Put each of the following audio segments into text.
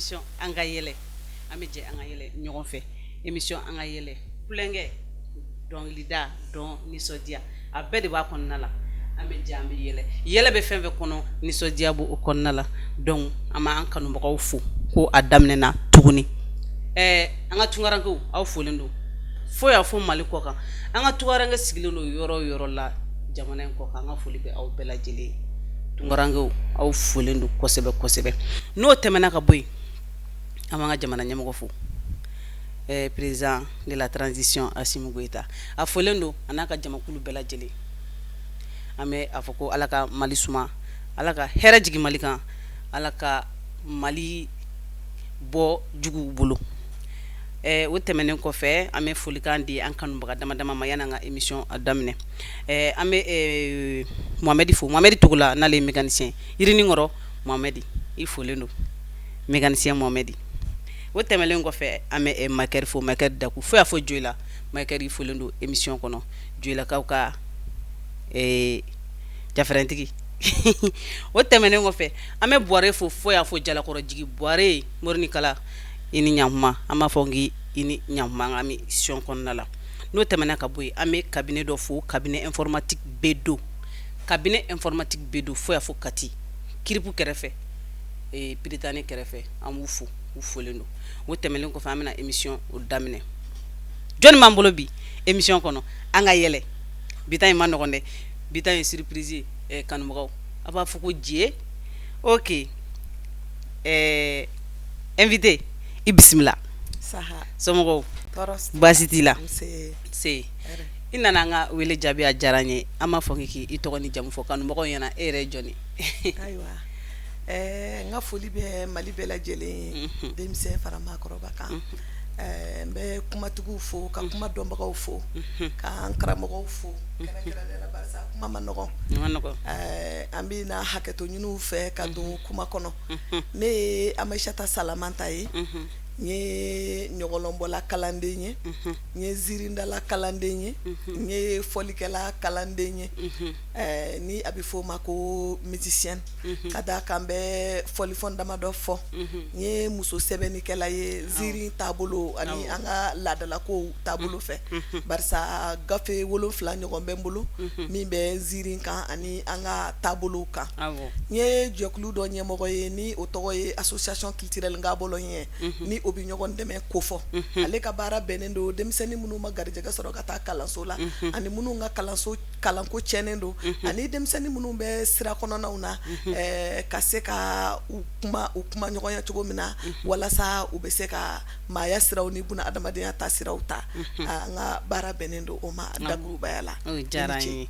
Émission An ka yɛlɛ, an bɛ jɛ an ka yɛlɛ ɲɔgɔn fɛ. Émission An ka yɛlɛ, tulonkɛ, dɔnkilida, dɔn, nisɔndiya, a bɛɛ de b'a kɔnɔna la. An bɛ jɛ an bɛ yɛlɛ. Yɛlɛ bɛ fɛn fɛn kɔnɔ, nisɔndiya b'o kɔnɔna la. Donc an b'an kanubagaw fo ko a daminɛna tuguni. Ɛɛ, an ka tunkarankew, aw folen don fo y'a fɔ Mali kɔ kan. An ka tunkaranke sigilen don yɔrɔ o yɔrɔ la jamana in kɔ kan, an ka foli bɛ aw bɛɛ lajɛlen. Tunkarankew, aw folen don kosɛbɛ kosɛbɛ. N'o tɛmɛna ka bɔ yen, an b'an ka jamana ɲɛmɔgɔ fo, président de la transition Assimi Goïta. A folen don, a n'a ka jamakulu bɛɛ lajɛlen. An bɛ a fɔ ko Ala ka Mali suma, Ala ka hɛrɛ jigin Mali kan, Ala ka Mali bɔ juguw bolo. O tɛmɛnen kɔfɛ, an bɛ folikan di an kanubaga dama dama ma yanni an ka émission daminɛ. An bɛ Mohamɛdi fo, Mohamɛdi Togola, n'ale ye mécanicien Yirininkɔrɔ. Mohamɛdi, i folen don, mécanicien Mohamɛdi. O tɛmɛnen kɔfɛ, an bɛ Makɛri fo, Makɛri Daku, fo y'a fɔ Joyila. Makɛri, i folen don émission kɔnɔ, Joyilakaw ka jafɛrɛntigi. O tɛmɛnen kɔfɛ, an bɛ Buware fo, fo y'a fɔ Jalakɔrɔjigi. Buware Morinikala, i ni ɲakuma. An b'a fɔ k'i i ni ɲakuma an ka émission kɔnɔna la. N'o tɛmɛna ka bɔ yen, an bɛ cabinet dɔ fo, cabinet informatique B2, cabinet informatique B2, fo y'a fɔ Kati, kiripu kɛrɛfɛ, Prytanée kɛrɛfɛ. An b'u fo, u folen don. O tɛmɛnen kɔfɛ, an bɛna émission o daminɛ. Jɔnni b'an bolo bi émission kɔnɔ An ka yɛlɛ? Bi ta in ma nɔgɔn dɛ, bi ta in surprise ye. Kanubagaw, a b'a fɔ ko je, ok. Invité, i bisimila. Somɔgɔw, baasi t'i la? Se i nana an ka wele jaabi, a diyara n ye. An b'a fɔ k'i i tɔgɔ ni jamu fɔ kanubagaw ɲɛna. E yɛrɛ ye jɔn ye? Ayiwa, n ka foli bɛ Mali bɛɛ lajɛlen ye, denmisɛn fara maakɔrɔba kan. N bɛ kumatigiw fo, ka kuma dɔnbagaw fo, k'an karamɔgɔw fo kɛrɛnkɛrɛnnenya la, barisa kuma ma nɔgɔn. An bɛ na hakɛto ɲini fɛ ka don kuma kɔnɔ. Ne ye Amayisata Salamata ye. N ye ɲɔgɔlɔnbɔla kalanden ye, n ye ziirindala kalanden ye, n ye fɔlikɛla kalanden ye, ni a bɛ f'o ma ko musicienne, ka d'a kan n bɛ fɔlifɛn damadɔ fɔ. N ye muso sɛbɛnnikɛla ye ziiri taabolo ani an ka laadalakow taabolo fɛ, barisa gafe 7 ɲɔgɔn bɛ n bolo min bɛ ziiri kan ani an ka taabolow kan. N ye jɛkulu dɔ ɲɛmɔgɔ ye, ni o tɔgɔ ye Association culturelle Ngabolo ye, ni o bɛ ɲɔgɔn dɛmɛ kofɔ. Ale ka baara bɛnnen don denmisɛnnin minnu ma garijɛgɛ sɔrɔ ka taa kalanso la, ani minnu ka kalanso kalanko tiɲɛnen don, ani denmisɛnnin minnu bɛ sira kɔnɔnaw na, ka se ka u kuma u kuma ɲɔgɔnya cogo min na, walasa u bɛ se ka maaya siraw ni buna adamadenya ta siraw ta. An ka baara bɛnnen don o ma dakurubaya la. O diyara n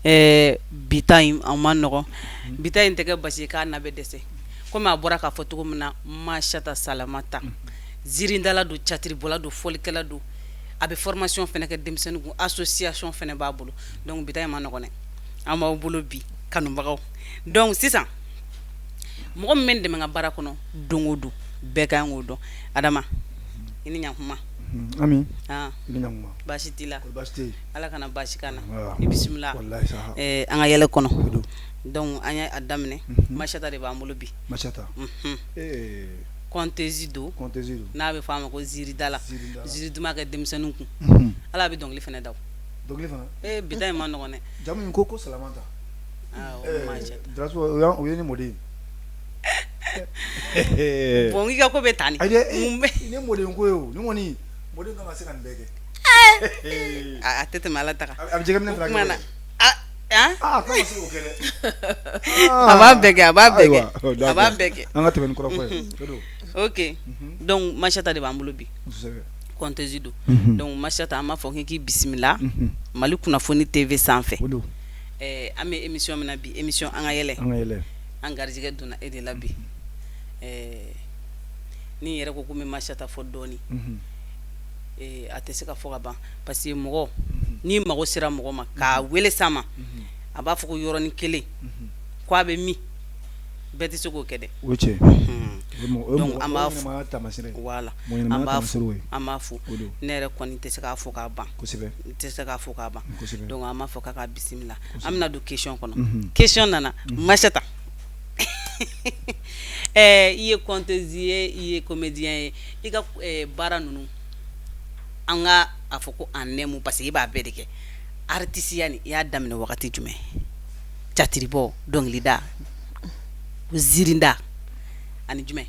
ye. Bi ta in, a ma nɔgɔn. Bi ta in tɛ kɛ basi k'a na bɛ dɛsɛ. Komi a bɔra k'a fɔ cogo min na, Masata Salamata, ziirindala don, catiribɔla don, fɔlikɛla don, a bɛ formation fana kɛ denmisɛnnin kun, association fana b'a bolo. Donc bi ta in ma nɔgɔn dɛ, an b'aw bolo bi, kanubagaw. Donc sisan, mɔgɔ min bɛ n dɛmɛ ka baara kɔnɔ don o don, bɛɛ ka kan k'o dɔn. Adama, i ni ɲakuma. Ami, i ni ɲakuma. Baasi t'i la? Ala kana baasi k'an na. I bisimila an ka yɛlɛ kɔnɔ. Donc an ye a daminɛ, Masata de b'an bolo bi. Masata, conteuse don, n'a bɛ fɔ a ma ko ziiridala, ziiri duman kɛ denmisɛnnin kun. Ala bɛ dɔnkili fana da. Dɔnkili? Bi ta in ma nɔgɔn dɛ. Jamu ko Salamata, o ye ne mɔden. Bon, i ka ko bɛ taa ni ne mɔden ko ye. Ni kɔni mɔden kan ka se ka nin bɛɛ kɛ. A tɛ tɛmɛ Ala ta kan. A bɛ jɛgɛminɛ fana na. A b'a bɛɛ kɛ, a b'a bɛɛ kɛ, a b'a bɛɛ kɛ. An ka tɛmɛ ni kɔrɔfɔ ye. Ok, donc Masata de b'an bolo bi, conteuse don. Donc Masata, an b'a fɔ k'i bisimila Mali Kunnafoni TV sanfɛ. An bɛ émission min na bi, émission An ka yɛlɛ, an garijɛgɛ donna e de la bi. Ni yɛrɛ ko ko n bɛ Masata fɔ dɔɔnin, a tɛ se ka fɔ ka ban, parce que mɔgɔ n'i mago sera mɔgɔ ma k'a wele sa ma, a b'a fɔ ko yɔrɔnin kelen ko a bɛ min, bɛɛ tɛ se k'o kɛ dɛ. Donc an b'a fo, voilà, an b'a fo, an b'a fo. Ne yɛrɛ kɔni tɛ se k'a fɔ k'a ban, n tɛ se k'a fɔ k'a ban. Donc an b'a fɔ k'a ka bisimila. An bɛna don question kɔnɔ. Question nana, Masata. I ye conteuse ye, i ye comédien ye, i ka baara ninnu, an ka a fɔ ko en un mot, parce que i b'a bɛɛ de kɛ, artisiya nin, i y'a daminɛ wagati jumɛn? Catiribɔ, dɔnkilida, ziirinda ani jumɛn?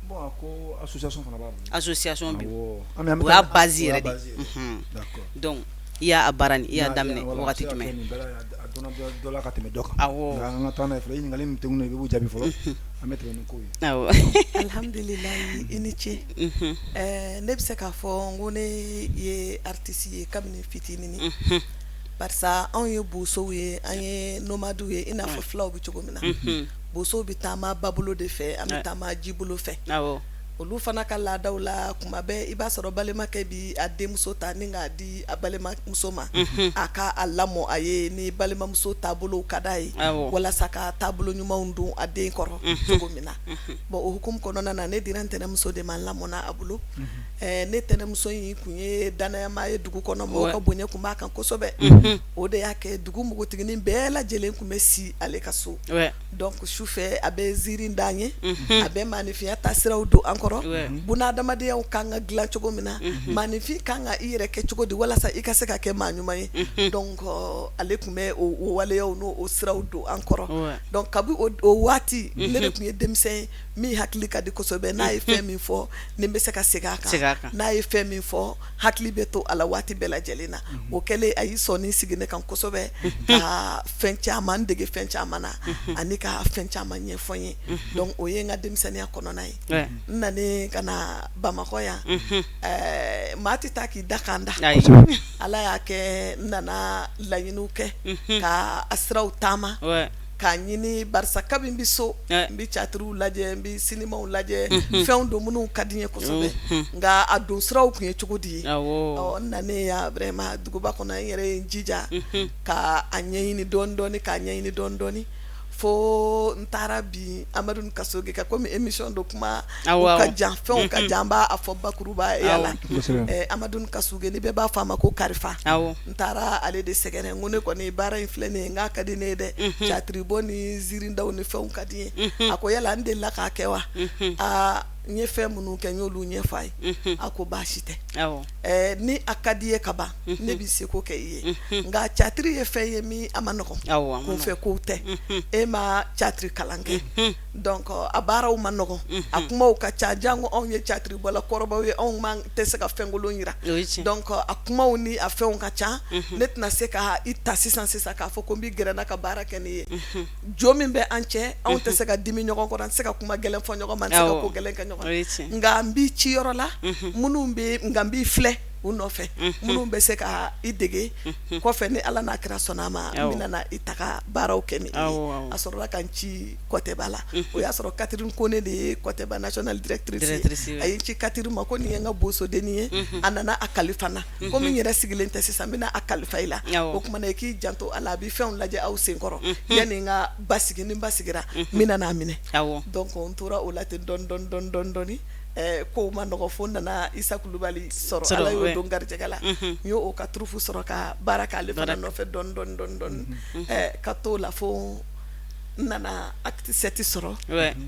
Bon, a ko association fana b'a bolo. Association bi, Awɔ. o y'a base O y'a yɛrɛ de base ye. yɛrɛ. D'accord. Donc i y'a baara nin, i y'a daminɛ Voilà, a bɛ wagati se ka kɛ jumɛn? nin bɛɛ la, a dɔnna dɔ la ka tɛmɛ dɔ kan. Awɔ. Nka an ka taa n'a ye fɔlɔ. I ɲininkali min tɛŋun na, i b'o jaabi fɔlɔ. An bɛ tɛmɛ ni kow ye. Awɔ. Alhamdulilayi, i ni ce. Ne bɛ se k'a fɔ n ko ne ye artiste ye kabini fitinin, barisa anw ye bosow ye, an ye nomades ye, i n'a fɔ fulaw bɛ cogo min na. Bosow bɛ taama babolo de fɛ, an bɛ taama jibolo fɛ. Olu fana ka laadaw la, kuma bɛɛ i b'a sɔrɔ balimakɛ bi a denmuso ta ni k'a di a balimamuso ma, a ka a lamɔ a ye ni balimamuso taabolo ka d'a ye, walasa ka taabolo ɲumanw don a den kɔrɔ cogo min na. Bon, o hukumu kɔnɔna na, ne dira n tɛnɛmuso de ma, n lamɔna a bolo. Ne tɛnɛmuso in tun ye danayama ye dugu kɔnɔ, mɔgɔw ka bonya tun b'a kan kosɛbɛ. O de y'a kɛ dugu npogotiginin bɛɛ lajɛlen tun bɛ si ale ka so. Donc sufɛ a bɛ ziiri d'an ye, a bɛ maaninfinya taasiraw don an kɔrɔ, bunadamadenyaw kan ka dilan cogo min na, maaninfin kan ka i yɛrɛ kɛ cogo di walasa i ka se ka kɛ maa ɲuman ye. Donc ale tun bɛ o waleyaw n'o o siraw don an kɔrɔ. Donc kabi o waati, ne de tun ye denmisɛn ye min hakili ka di kosɛbɛ. N'a ye fɛn min fɔ, ni n bɛ se ka segin a kan. N'a ye fɛn min fɔ, hakili bɛ to a la waati bɛɛ lajɛlen na. O kɛlen, a y'i sɔnni sigi ne kan kosɛbɛ ka fɛn caman dege fɛn caman na ani ka fɛn caman ɲɛfɔ n ye. Donc o ye n ka denmisɛnninya kɔnɔna ye. N nanen ka na Bamakɔ yan, maa tɛ taa k'i da kan da. Ala y'a kɛ n nana laɲiniw kɛ ka a siraw taama k'a ɲini, barisa kabi n bɛ so, n bɛ catiriw lajɛ, n bɛ sinimaw lajɛ, fɛnw don minnu ka di n ye kosɛbɛ, nka a don siraw tun ye cogo di ye? Ɔ, n nanen yan vraiment duguba kɔnɔ, n yɛrɛ ye n jija ka a ɲɛɲini dɔɔni dɔɔni, k'a ɲɛɲini dɔɔni dɔɔni, fo n taara bi Amadu Kasoge ka. Komi émission don, kuma ka jan, fɛnw ka jan, n b'a fɔ bakuruba ya la. Amadu Kasoge, ni bɛɛ b'a fɔ a ma ko Karifa, n taara ale de sɛgɛrɛ. N ko ne kɔni baara in filɛ nin ye, n k'a ka di ne ye dɛ, catiribɔ ni ziirindaw ni fɛnw ka di n ye. A ko yala n delila k'a kɛ wa? Aa, n ye fɛn minnu kɛ, n y'olu ɲɛfɔ a ye. A ko baasi tɛ, ni a ka di ye ka ban, ne bɛ se ko kɛ i ye. Nka catiri ye fɛn ye min a ma nɔgɔn, kunfɛ kow tɛ. E ma catiri kalan kɛ, donc a baaraw ma nɔgɔn, a kumaw ka ca. Janko anw ye catiribɔla kɔrɔbaw ye, anw ma tɛ se ka fɛnkolon jira. Donc a kumaw ni a fɛnw ka ca, ne tɛna se ka i ta sisan sisan k'a fɔ ko n bɛ gɛrɛ n ka baara kɛ nin ye. Jo min bɛ an cɛ, anw tɛ se ka dimi ɲɔgɔn kɔrɔ, an tɛ se ka kuma gɛlɛn fɔ ɲɔgɔn ma, an tɛ se ka ko gɛlɛn kɛ ɲɔgɔn. Nka n b'i ci yɔrɔ la minnu bɛ, nka n b'i filɛ u nɔfɛ, minnu bɛ se ka i dege. Kɔfɛ, ni Ala n'a kira sɔnna a ma, n bɛna na i ta ka baaraw kɛ ni i ye. A sɔrɔla ka n ci Kɔtɛba la. O y'a sɔrɔ Catherine Kone de ye Kɔtɛba national directrice ye. A ye n ci Catherine ma ko nin ye n ka bosodennin ye, a nana a kalifa n na. Komi n yɛrɛ sigilen tɛ sisan, n bɛna a kalifa i la. O tuma na, i k'i janto a la, a bɛ fɛnw lajɛ aw senkɔrɔ yanni n ka basigi. Ni n basigira, n bɛna n'a minɛ. Donc n tora o la ten dɔɔni dɔɔni dɔɔni dɔɔni dɔɔni. Kow ma nɔgɔ, fo n nana Isa Kulubali sɔrɔ. Ala y'o don garijɛgɛ la, n y'o ka troupe sɔrɔ ka baara k'ale fana nɔfɛ dɔɔni dɔɔni dɔɔni dɔɔni, ka t'o la fo n nana acte 7 sɔrɔ.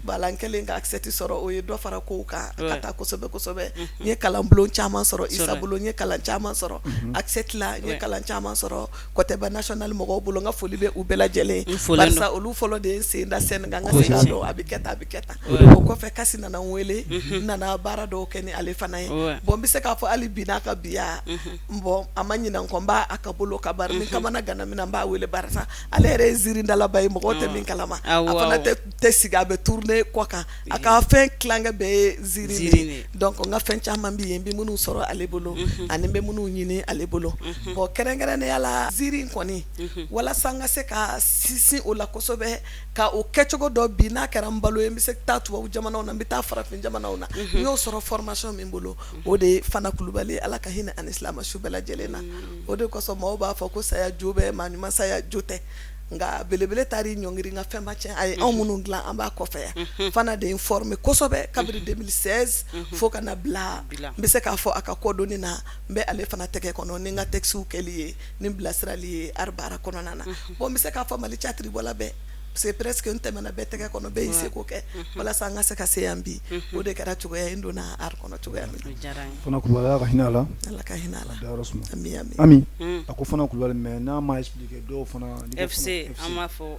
Voilà, n kɛlen ka acte 7 sɔrɔ, o ye dɔ fara kow kan ka taa kosɛbɛ kosɛbɛ. N ye kalanbulon caman sɔrɔ Isa bolo, n ye kalan caman sɔrɔ acte 7 la, n ye kalan caman sɔrɔ Kɔtɛba national mɔgɔw bolo. N ka foli bɛ u bɛɛ lajɛlen, barisa olu fɔlɔ de ye n sen da scène kan, n ka se k'a dɔn a bɛ kɛ tan, a bɛ kɛ tan. O kɔfɛ, Kasi nana n wele, n nana baara dɔw kɛ ni ale fana ye. Bon, n bɛ se k'a fɔ hali bi n'a ka biya, bon, a ma ɲinɛ n kɔ, n b'a a ka bolo kan, bari ni kamana ganna min na, n b'a wele, barisa ale yɛrɛ ye ziirindalaba ye, mɔgɔw tɛ min kalama. A fana tɛ sigi, a bɛ tourner kɔ kan, a ka fɛn tilankɛ bɛɛ ye ziiri de ye. Donc n ka fɛn caman bɛ yen, n bɛ minnu sɔrɔ ale bolo ani n bɛ minnu ɲini ale bolo. Bon, kɛrɛnkɛrɛnnenya la, ziiri in kɔni, walasa n ka se ka sinsin o la kosɛbɛ, ka o kɛcogo dɔn bi, n'a kɛra n balo ye, n bɛ se taa tubabu jamanaw na, n bɛ taa farafin jamanaw na, n y'o sɔrɔ formation min bolo, o de ye Fana Kulubali. Ala ka hinɛ ani silamɛ su bɛɛ lajɛlen na. O de kosɔn maaw b'a fɔ ko saya jo bɛ maa ɲuman, saya jo tɛ. Nka belebele taara i ɲɔngiri, nka fɛn ma tiɲɛ. A ye anw minnu dilan, an b'a kɔfɛ yan. Fana de ye n former kosɛbɛ kabini 2016 fo ka na bila n bɛ se k'a fɔ a ka kɔdonni na, n bɛ ale fana tɛgɛ kɔnɔ ni n ka textes kɛli ye, ni bilasirali ye art baara kɔnɔna na. Bon, n bɛ se k'a fɔ Mali catiribɔla bɛɛ. Parce que presque n tɛmɛna bɛɛ tɛgɛ kɔnɔ, bɛɛ y'i seko kɛ walasa an ka se ka se yan bi. O de kɛra cogoya in donna art kɔnɔ cogoya min na. O diyara n ye. Fana Kulubali, Ala ka hinɛ a la. Ala ka hinɛ a la. Dayɔrɔ suma. Ami, ami. Ami, a ko Fana Kulubali, mais n'a ma expliquer dɔw fana. FC, an b'a fɔ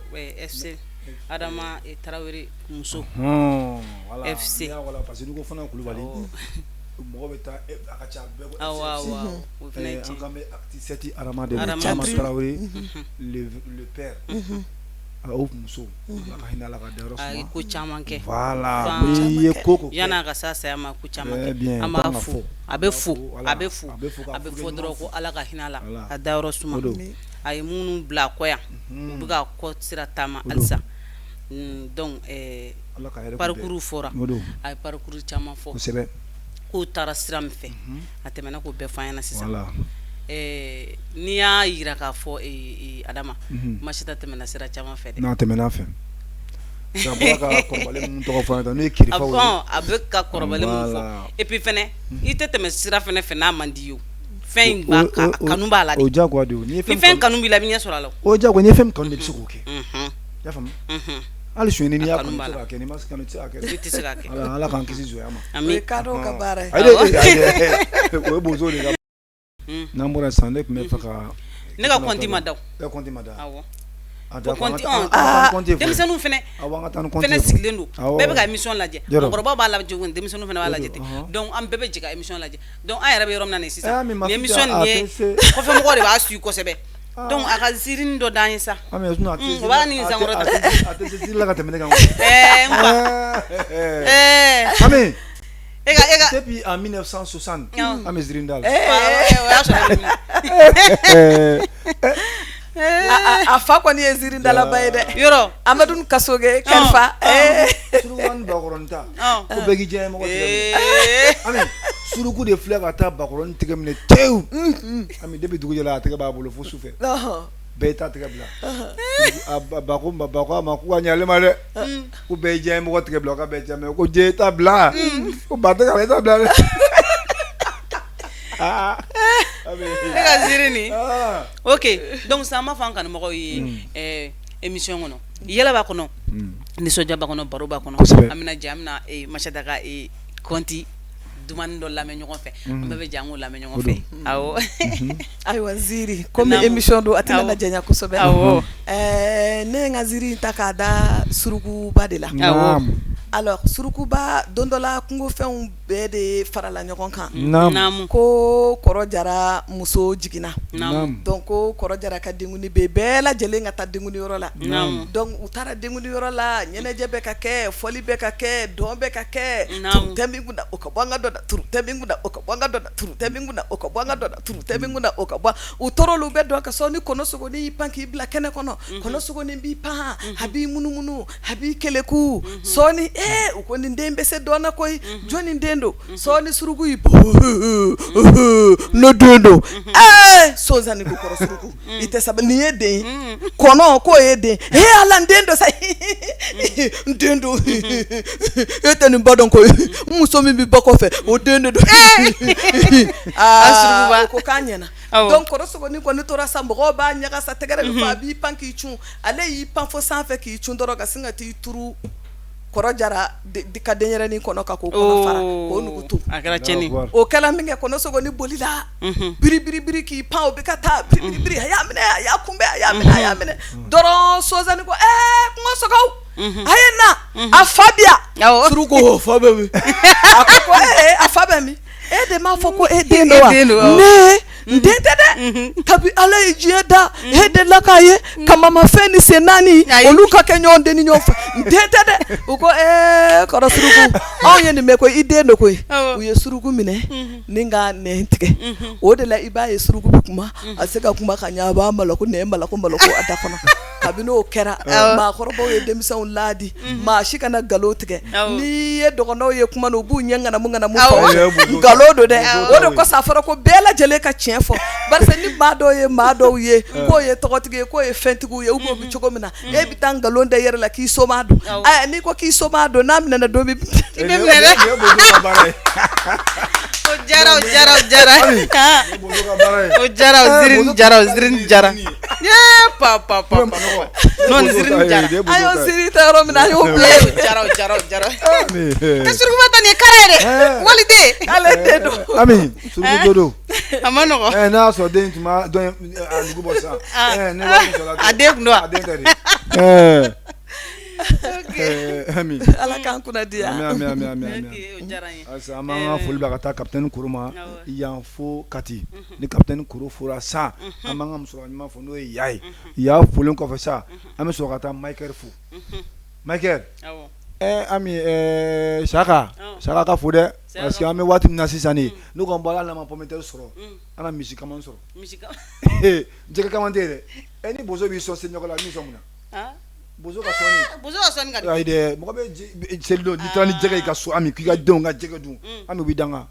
FC Adama Tarawele muso. Voilà. FC. Voilà, parce que n'i ko Fana Kulubali, mɔgɔ bɛ taa, a ka ca bɛɛ ko. Awɔ, awɔ, o fana ye An tiɲɛ. kan bɛ acte 7 Adama de Adama. Adama Tarawele, le père. O muso, Ala ka hinɛ a la ka dayɔrɔ A ye suma. ko caman kɛ. Voilà, n'i ye ko ko kɛ. Yan'a ka s'a saya ma, ko caman Très kɛ. bien, An b'a kan ka fo. fɔ. A bɛ fo, Voilà. a bɛ fo. A bɛ fo ka A bɛ fo fɔ dɔrɔn ko Ala ka hinɛ a la, Voilà. a dayɔrɔ suma. O don. A ye minnu bila a kɔ yan, u bɛ ka kɔ sira taama halisa. Donc Ala ka hɛrɛ k'u bɛɛ. parcours fɔra. O don. A ye parcours caman fɔ. Kosɛbɛ. K'u taara sira min fɛ, a tɛmɛna k'o bɛɛ fɔ an ɲɛna sisan. Voilà. N'i y'a jira k'a fɔ Adama, Masita tɛmɛna sira caman fɛ dɛ. N'a tɛmɛna fɛ. A bɔra ka kɔrɔbalen minnu tɔgɔ fɔ an ye tan, n'o ye kirifaw ye. A bɛ ka kɔrɔbalen minnu fɔ. Et puis fɛnɛ, i tɛ tɛmɛ sira fɛnɛ fɛ n'a man di ye o. Fɛn in b'a kanu b'a la de. O diyagoya de ye o. Ni fɛn kanu b'i la, i bɛ ɲɛ sɔrɔ a la o. O diyagoya, n'i ye fɛn min kanu de, i bɛ se k'o kɛ. I y'a faamu? Hali sonyɛni, n'i y'a kanu, i bɛ se k'a kɛ, n'i m'a kanu, i tɛ se k'a kɛ dɛ. I tɛ se k'a kɛ. Ala k'an kisi zonya ma. Ami. O ye kadɔw ka baara ye. Ayi, o ye bozow de ka. N'an bɔra sisan, ne tun bɛ fɛ ka. Ne ka compte ma da. E ka compte ma da. Awɔ. Ah, Ko d'accord, compte, an ka taa ni compte ye fɔlɔ. Denmisɛnninw fɛnɛ Awɔ, an ka taa ni compte fɛnɛ ye fɔlɔ. sigilen don. Awɔ. Bɛɛ bɛ ka émission lajɛ. Yɔrɔ. Mɔgɔkɔrɔbaw b'a lajɛ, denmisɛnninw fɛnɛ b'a lajɛ ten. Ɔhɔn. Donc an bɛɛ bɛ jɛ ka émission lajɛ. Donc an yɛrɛ bɛ yɔrɔ min na nin sisan. Eh, Ami, ma Nin fille, émission a nin ye tɛ se. kɔfɛmɔgɔw de b'a suit kosɛbɛ. Donc a ka ziirini dɔ d'an ye sa. Ami, sinon a tɛ se O b'a ni sankɔrɔta. a tɛ se ziiri la ka tɛmɛ ne kan koyi. N fa. Ami. E ka Depuis en 1960, Awɔ. an bɛ ziiri da la. O y'a sɔrɔ e bɛ min? A fa kɔni ye ziirindalaba ye dɛ. Yɔrɔ. Amadu Kasoge Kɛrifa. Suruku ni bakɔrɔnin ta. Ko bɛɛ k'i diya mɔgɔ tigɛ minɛ. Ami, suruku de filɛ ka taa bakɔrɔnin tigɛ minɛ tewu. Ami, depuis dugu jɛra, a tɛgɛ b'a bolo fo sufɛ. Bɛɛ y'i ta tigɛ bila. Ba ko ba ko a ma k'u ka ɲɛ ale ma dɛ. Ko bɛɛ y'i diya mɔgɔ tigɛ bila, ko bɛɛ diya ko jɛ ta bila. Ko ba tɛ ka ta bila dɛ. Aa. Ami. E ka ziiri nin. Ah. Ok, donc sisan an b'a fɔ an kanumɔgɔw ye émission kɔnɔ, yɛlɛ b'a kɔnɔ, nisɔndiya b'a kɔnɔ, baro b'a kɔnɔ. Kosɛbɛ. An bɛna jɛ, an bɛna Masata ka conte dumani dɔ lamɛn ɲɔgɔn fɛ. An bɛɛ bɛ jɛ an k'o lamɛn ɲɔgɔn fɛ. Awɔ. Ayiwa, ziiri komi Naamu. émission don, a tɛna Awɔ. na janya kosɛbɛ. Awɔ. Ne ye n ka ziiri in ta k'a da surukuba de la. Awɔ. Naam. Alors surukuba, don dɔ la, kungofɛnw bɛɛ de farala ɲɔgɔn kan. Naam. Naamu. Ko Kɔrɔ Jara muso jiginna. Naamu. Donc ko Kɔrɔ Jara ka denkundi bɛ yen, bɛɛ lajɛlen ka taa denkundiyɔrɔ la. Naamu. Donc u taara denkundiyɔrɔ la, ɲɛnajɛ bɛ ka kɛ, fɔli bɛ ka kɛ, dɔn bɛ ka kɛ. Naamu. Turu tɛ min kunna, o ka bɔ an ka dɔ da, turu tɛ min kunna, o ka bɔ an ka dɔ da, turu tɛ min kunna, o ka bɔ an ka dɔ da, turu tɛ min kunna, o ka bɔ. U tor'olu bɛ dɔn ka sɔn ni kɔnɔ sogonin y'i pan k'i bila kɛnɛ kɔnɔ. Kɔnɔ sogonin b'i pan, a b'i munumunu, a b'i keleku. Sɔɔni u ko nin den bɛ se dɔn na koyi, jɔnni den don? Sɔɔni suruku y'i ne den don. Sonsanni ko kɔrɔ suruku, i tɛ sabali, nin ye den ye. Kɔnɔ k'o ye den. Ala, n den don sa, n den don. E tɛ nin ba dɔn koyi, n muso min bɛ ba kɔfɛ, o den de don. Aa, o ko k'a ɲɛna. Awɔ. Donc kɔrɔ sogonin kɔni tora sa, mɔgɔw b'a ɲaga sa, tɛgɛrɛ bɛ fɔ, a b'i pan k'i cun. Ale y'i pan fo sanfɛ k'i cun dɔrɔn ka sin ka t'i turu Kɔrɔ Jara ka denyɛrɛnin kɔnɔ ka k'o kɔnɔ fara k'o nugu to. A kɛra tiɲɛni. O kɛla min kɛ, kɔnɔ sogonin bolila biri biri biri k'i pan, o bɛ ka taa biri biri biri, a y'a minɛ, a y'a kunbɛn, a y'a minɛ, a y'a minɛ dɔrɔn. Sonsanni ko kungo sogow, a ye na, a fa bi yan. Awɔ. Suruku ko fa bɛ min? A ko a fa bɛ min? E de m'a fɔ ko e den don wa? E den don, awɔ. Ne n den tɛ dɛ. Kabi Ala ye diɲɛ da, e delila k'a ye kamamafɛn ni sen naani Ayi. olu ka kɛ ɲɔgɔn den ni ɲɔgɔn fɛ? N den tɛ dɛ. U ko kɔrɔ suruku, anw ye nin mɛn koyi, i den don koyi. Awɔ. U ye suruku minɛ ni ka nɛn tigɛ. O de la i b'a ye suruku bɛ kuma, a tɛ se ka kuma ka ɲɛ, a b'a malako nɛn malako malako a da kɔnɔ. Kabini o kɛra, maakɔrɔbaw ye denmisɛnw laadi, maa si kana nkalon tigɛ. Awɔ. N'i ye dɔgɔnɔw ye kuma na, u b'u ɲɛ ŋanamu ŋanamu Awɔ. fɔ, nkalon don dɛ. O de kosɔn a fɔra ko bɛɛ lajɛlen ka tiɲɛ fɔ, barisa ni maa dɔw ye maa dɔw ye k'o ye tɔgɔtigi ye, k'o ye fɛntigiw ye, ou bien o bɛ cogo min na, e bɛ taa nkalon da i yɛrɛ la k'i soma don. Awɔ. Aya, n'i ko k'i soma don, n'a minɛna don min, I bɛ minɛ dɛ. Nin ye bozow ka baara ye. O jara, o jara, o jara. O jara, o ziiri jara, o ziiri jara. Ye pa pa pa. Non, ziiri jara. An y'o ziiri ta yɔrɔ min na, an y'o bila yen. O jara, o jara, o jara. E surukuba ta nin ye kara ye dɛ. Waliden. Ale den don. Ami, suruku don. A ma nɔgɔn. N'a y'a sɔrɔ den tun ma dɔn a nugu bɔ sisan. Ne b'a sɔrɔ a den kun don wa? A den tɛ de. Ami. Ala k'an kunna diya. Ami, ami, ami, ami. O diyara n ye. Halisa an b'an ka foli bila ka taa capitaine Koro ma yan fo Kati. Ni capitaine Koro fora sa, an b'an ka musokɔrɔba ɲuman fo n'o ye Ya ye. Ya folen kɔfɛ sa, an bɛ sɔrɔ ka taa Michael fo. Michael. Awɔ. Ami, Saka, Saka ka fo dɛ. Parce que an bɛ waati min na sisan nin, n'u ko an bɔra hali n'an ma pomme de terre sɔrɔ, an na misi caman sɔrɔ. Misi caman. Jɛgɛ caman tɛ yen dɛ. Ni bozo b'i sɔn seli la, a b'i sɔn mun na? Bozo ka sɔnni. Bozo ka sɔnni ka di. Ayi dɛ, mɔgɔ bɛ selidon n'i taara ni jɛgɛ ye i ka so, Ami, k'i ka denw ka jɛgɛ dun, Ami, u b'i danga.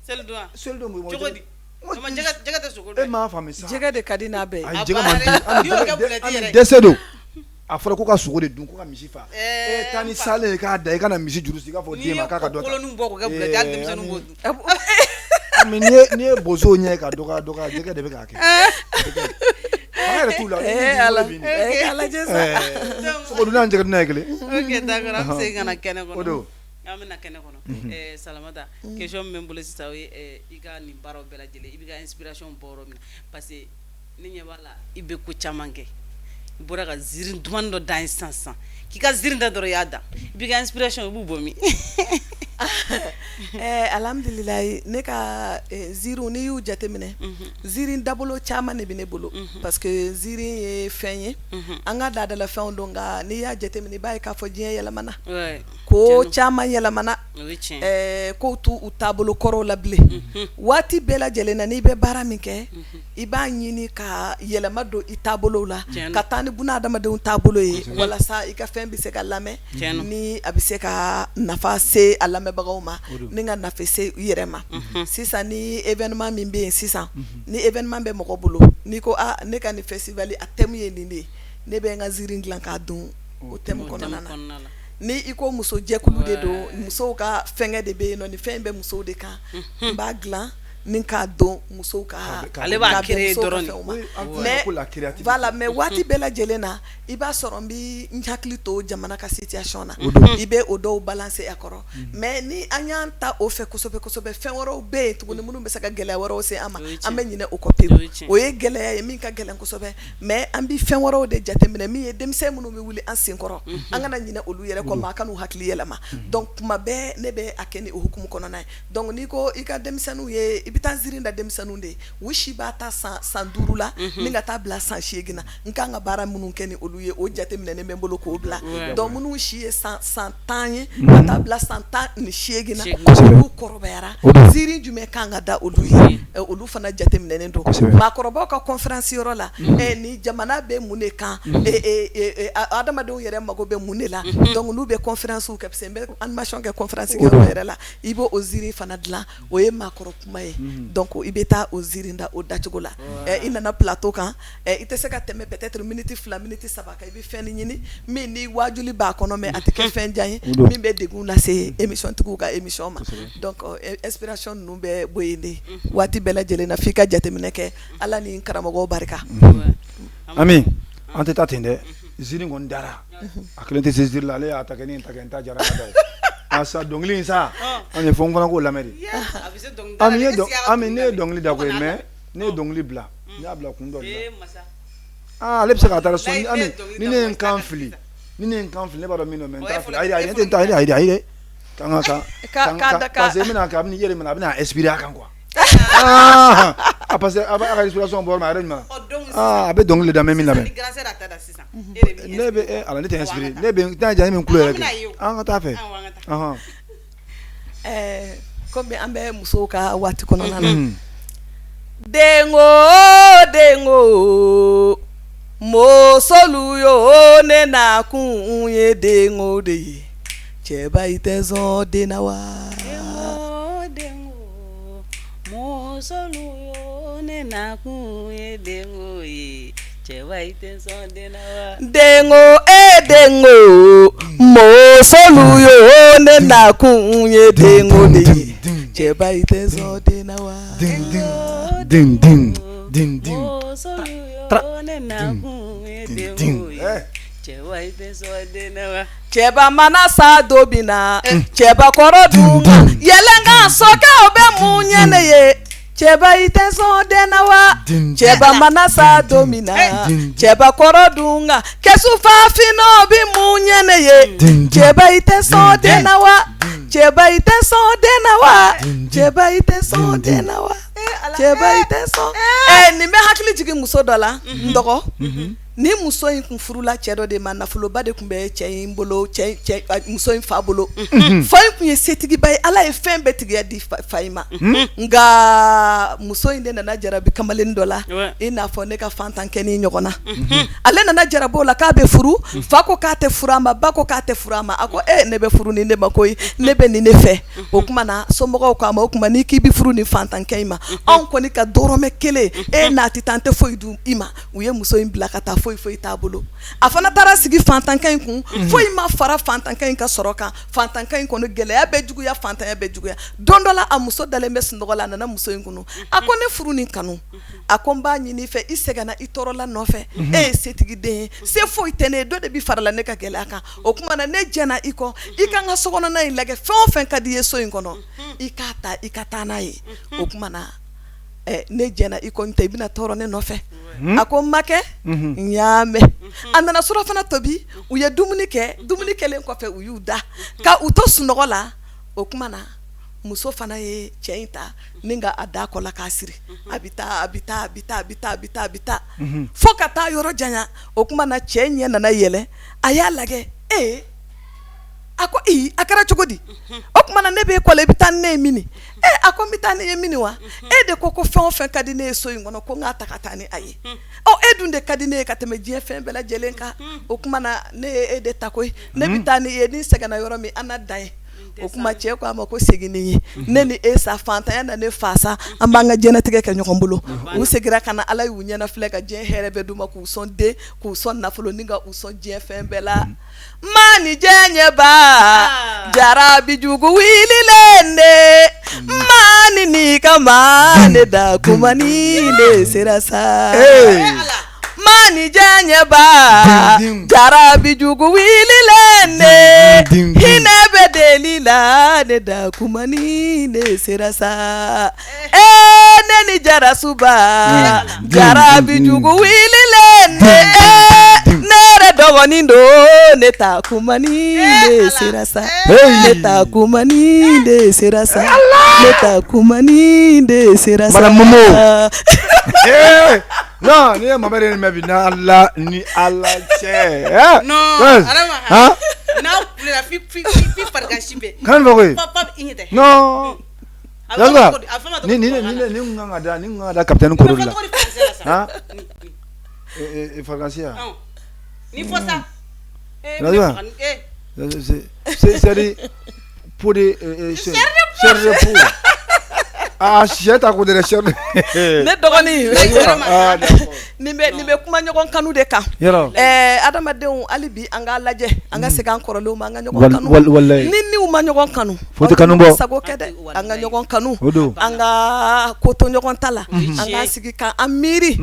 Selidon wa? Selidon. Cogo di? Jɛgɛ tɛ sogo dun. E m'a faamu sa. Jɛgɛ de ka di n'a bɛɛ ye. Ayi, jɛgɛ man di. Ami, dɛsɛ don. A fɔra ko ka sogo de dun, ko ka misi fa. Taa ni salen ye k'a da, i kana misi juru sigi, i k'a fɔ den ma k'a ka dɔ ta. N'i ye kolonin bɔ k'o kɛ bulɛti ye, hali denmisɛnninw b'o dun. Ami, n'i ye bozo ɲɛ ka dɔgɔya dɔgɔya, jɛgɛ de bɛ k'a kɛ. Fanga yɛrɛ t'u la. Ala lajɛ sa. Sogodunna ni jɛgɛdunna ye kelen. Ok, d'accord, an bɛ segin ka na kɛnɛ kɔnɔ. O don. An bɛ na kɛnɛ kɔnɔ. Salamata, question min bɛ n bolo sisan, o ye i ka nin baaraw bɛɛ lajɛlen, i b'i ka inspiration bɔ yɔrɔ min na, parce que ne ɲɛ b'a la i bɛ ko caman kɛ. I bɔra ka ziiri duman dɔ da sisan sisan, k'i ka ziiri da dɔrɔn i y'a da, i b'i ka inspiration i b'u bɔ min? Alhamdulilayi, ne ka ziiriw, n'i y'u jateminɛ, ziiri dabolo caman de bɛ ne bolo, parce que ziiri ye fɛn ye, an ka laadalafɛnw don, nka n'i y'a jateminɛ i b'a ye k'a fɔ diɲɛ yɛlɛmana, ko caman yɛlɛmana, kow t'u u taabolo kɔrɔw la bilen. Waati bɛɛ lajɛlen na, n'i bɛ baara min kɛ, i b'a ɲini ka yɛlɛma don i taabolow la, ka taa ni buna adamadenw taabolo ye, walasa i ka fɛn bɛ se ka lamɛn, ni a bɛ se ka nafa se a lamɛnbagaw ma, ni ka nafa se u yɛrɛ ma. Sisan ni événement min bɛ yen sisan, ni événement bɛ mɔgɔ bolo, n'i ko aa ne ka nin festival a thème ye nin de ye, ne bɛ n ka ziiri dilan k'a don o thème kɔnɔna na. Ni i ko muso jɛkulu de don, musow ka fɛnkɛ de bɛ yen nɔ, ni fɛn bɛ musow de kan, n b'a dilan ni k'a don musow ka, ale b'a créer dɔrɔn. Mais voilà, mais waati bɛɛ lajɛlen na, i b'a sɔrɔ n bɛ n hakili to jamana ka situation na, i bɛ o dɔw balancer a kɔrɔ. Mais ni an y'an ta o fɛ kosɛbɛ kosɛbɛ, fɛn wɛrɛw bɛ yen tuguni minnu bɛ se ka gɛlɛya wɛrɛw se an ma, an bɛ ɲinɛ o kɔ pewu. O ye gɛlɛya ye min ka gɛlɛn kosɛbɛ, mais an bɛ fɛn wɛrɛw de jateminɛ min ye denmisɛn minnu bɛ wuli an senkɔrɔ, an kana ɲinɛ olu yɛrɛ kɔ, maa kan'u hakili yɛlɛma. Donc tuma bɛɛ ne bɛ a kɛ ni o hukumu kɔnɔna ye. Donc n'i ko i ka denmisɛnninw ye, i bɛ taa ziiri da denmisɛnninw de ye, u si b'a ta san 5 la ni ka taa bila san 8 na, n kan ka baara minnu kɛ ni olu ye, o jateminɛnen bɛ n bolo k'o bila. Donc minnu si ye san 10 ye ka taa bila san 18 na, olu kɔrɔbayara, ziiri jumɛn kan ka da olu ye, olu fana jateminɛnen don. Maakɔrɔbaw ka conférence yɔrɔ la, ni jamana bɛ mun de kan, adamadenw yɛrɛ mago bɛ mun de la, donc n'u bɛ conférence kɛ, parce que n bɛ animation kɛ conférence kɛyɔrɔ yɛrɛ la, i b'o o ziiri fana dilan, o ye maakɔrɔ kuma ye. Donc i bɛ taa o ziiri da o dacogo la. I nana plateau kan, i tɛ se ka tɛmɛ peut-être minute 2 minute 3 kan, i bɛ fɛn ɲini min ni waajuli b'a kɔnɔ, mais a tɛ kɛ fɛn jan ye min bɛ degun lase émission tigiw ka émission ma. Donc inspiration ninnu bɛ bɔ yen de waati bɛɛ lajɛlen na, f'i ka jateminɛ kɛ. Ala ni karamɔgɔw barika. Ami, an tɛ taa ten dɛ. Ziiri kɔni dara, a kelen tɛ se ziiri la, ale y'a ta kɛ, ne ye n ta kɛ, n ta jara n'a ta ye. A sa dɔnkili in sa, an ye fɔ n fana k'o lamɛn de. Ami, ne ye dɔnkili da koyi, mais ne ye dɔnkili bila, n y'a bila kun dɔ de la. Ale bɛ se k'a ta sɔn. Ami, ni ne ye n kan fili, ni ne ye n kan fili, ne b'a dɔn min don, mais n t'a fili. Ayi, ayi, ne tɛ n ta, ayi, ayi, ayi. Kan ka parce que n bɛna kɛ, a bɛ n'i yɛrɛ minɛ, a bɛna inspirer a kan quoi. Parce que a b'a ka inspiration bɔ yɔrɔ min a yɛrɛ ɲuman. A bɛ dɔnkili da, n bɛ min lamɛn. Ne bɛ ala, ne tɛ inspirer, ne bɛ n t'a diya, ne bɛ n tulo yɛrɛ kɛ. An ka taa fɛ. Komi an bɛ musow ka waati kɔnɔna na. Denko denko musolu yo, ne na kun ye denko de ye, cɛba i tɛ sɔn den na wa. Musolu yo, ne na kun ye denko ye, cɛba i tɛ sɔn den na wa. Denko e denko musolu yo, ne na kun ye denko de ye, Cɛba i tɛ sɔn den na wa? Din din din din din din. Ne nakun ye denko ye. Cɛba i tɛ sɔn den na wa? Cɛba mana sa don min na, cɛbakɔrɔ dun yɛlɛnkan sokɛw bɛ mun ɲɛ ne ye? Cɛba i tɛ sɔn den na wa? Cɛba mana sa don min na, cɛbakɔrɔ dun kan kɛsu faafinw bɛ mun ɲɛ ne ye? Cɛba i tɛ sɔn den na wa? Cɛba i tɛ sɔn den na wa? Cɛba i tɛ sɔn den na wa? Cɛba i tɛ sɔn. Nin bɛ hakili jigin muso dɔ la, n dɔgɔ. Ni muso in kun furula cɛ dɔ de ma, nafoloba de tun bɛ cɛ in bolo, muso in fa bolo. Fa in tun ye setigiba ye, Ala ye fɛn bɛɛ tigiya di fa in ma. Nka muso in de nana jarabi kamalen dɔ la, i n'a fɔ ne ka fantankɛnin ɲɔgɔn na. Ale nana jarabi o la k'a bɛ furu, fa ko k'a tɛ furu a ma, ba ko k'a tɛ furu a ma. A ko ne bɛ furu nin de ma koyi, ne bɛ nin de fɛ. O tuma na somɔgɔw k'a ma, o tuma n'i k'i bɛ furu nin fantankɛ in ma, anw kɔni ka dɔrɔmɛ kelen e n'a tɛ taa, an tɛ foyi di i ma. U ye muso in bila ka taa, foyi foyi t'a bolo. A fana taara sigi fantankɛ in kun, foyi ma fara fantankɛ in ka sɔrɔ kan. Fantankɛ in kɔni gɛlɛya bɛ juguya, fantanya bɛ juguya. Don dɔ la, a muso dalen bɛ sunɔgɔ la, a nana muso in kunu. A ko ne furu nin kanu, a ko n b'a ɲini i fɛ, i sɛgɛnna i tɔɔrɔla nɔfɛ, e ye setigi den ye, se foyi tɛ ne ye, dɔ de bɛ farala ne ka gɛlɛya kan. O tuma na ne jɛnna i kɔ, i ka n ka sokɔnɔna in lajɛ, fɛn o fɛn ka di i ye so in kɔnɔ, i k'a ta, i ka taa n'a ye. O tuma na ne jɛnna i kɔ, tɛ i bɛna tɔɔrɔ ne nɔfɛ. A ko n makɛ, n y'a mɛn. A nana surafana tobi, u ye dumuni kɛ. Dumuni kɛlen kɔfɛ, u y'u da ka u to sunɔgɔ la. O tuma na muso fana ye cɛ in ta ni ka a da kɔ la k'a siri. A bɛ taa, a bɛ taa, a bɛ taa, a bɛ taa, a bɛ taa, a bɛ taa fo ka taa yɔrɔ janya. O tuma na cɛ ɲɛ nana yɛlɛ, a y'a lajɛ, ee, a ko ee, a kɛra cogo di? O tuma na ne b'e kɔ la, i bɛ taa ni ne ye mini? E, a ko n bɛ taa ni ye mini wa? E de ko ko fɛn o fɛn ka di ne ye so in kɔnɔ, ko n k'a ta ka taa ni a ye. Ɔ, e dun de ka di ne ye ka tɛmɛ diɲɛ fɛn bɛɛ lajɛlen kan. O tuma na ne ye e de ta koyi, ne bɛ taa ni i ye, ni n sɛgɛnna yɔrɔ min, an na dan yen. O tuma cɛ ko a ma ko segin ni ye, ne ni e sa, fantanya na ne fa sa, an b'an ka diɲɛnatigɛ kɛ ɲɔgɔn bolo. U seginna ka na, Ala y'u ɲɛnafilɛ ka diɲɛ hɛrɛ bɛɛ d'u ma, k'u sɔn den, k'u sɔn nafolo, ni ka u sɔn diɲɛ fɛn bɛɛ la. Maa ni diɲɛba jarabi jugu wililen de, maa ni ni kama ne da kuma ni de sera sa. Maa ni diɲɛba jarabi jugu wililen de, hinɛ bɛ deli la, ne da kuma ni de sera sa. Ee ne ni jarasuba jarabi jugu wililen de, ne yɛrɛ dɔgɔnin don, ne ta kuma ni de sera sa, ne ta kuma ni de sera sa, ne ta kuma ni de sera sa. Madame Momo. Non, n'i ye Mamɛdi ye mɛn bi n'Ala ni Ala cɛ. Non, Adama. Han? N'a kulela fi fi fi farigan si bɛɛ. Kana nin fɔ koyi. Pa pa i ɲɛ tɛ. Non. A bɛ fɔ cogo di? A bɛ fɔ ma Ni ni ni ni kun kan ka da ni kun kan ka da capitaine koro de la. A bɛ fɔ cogo di français la sa? Han? Farigansi ya. Ni fɔ sa. Rajoa. C'est peau de chair de peau. Ah, sɛ ta ko dɛ chair de. Ne dɔgɔnin, nin bɛ kuma ɲɔgɔn kanu de kan. Ɛɛ, adamadenw, hali bi an k'a lajɛ, an ka segin an kɔrɔlenw ma, an ka ɲɔgɔn kanu. Ni niw ma ɲɔgɔn kanu, Fo tɛ kanu bɔ. Sago kɛ dɛ, an ka ɲɔgɔn kanu, an ka ko to ɲɔgɔn ta la, an k'an sigi ka an miiri,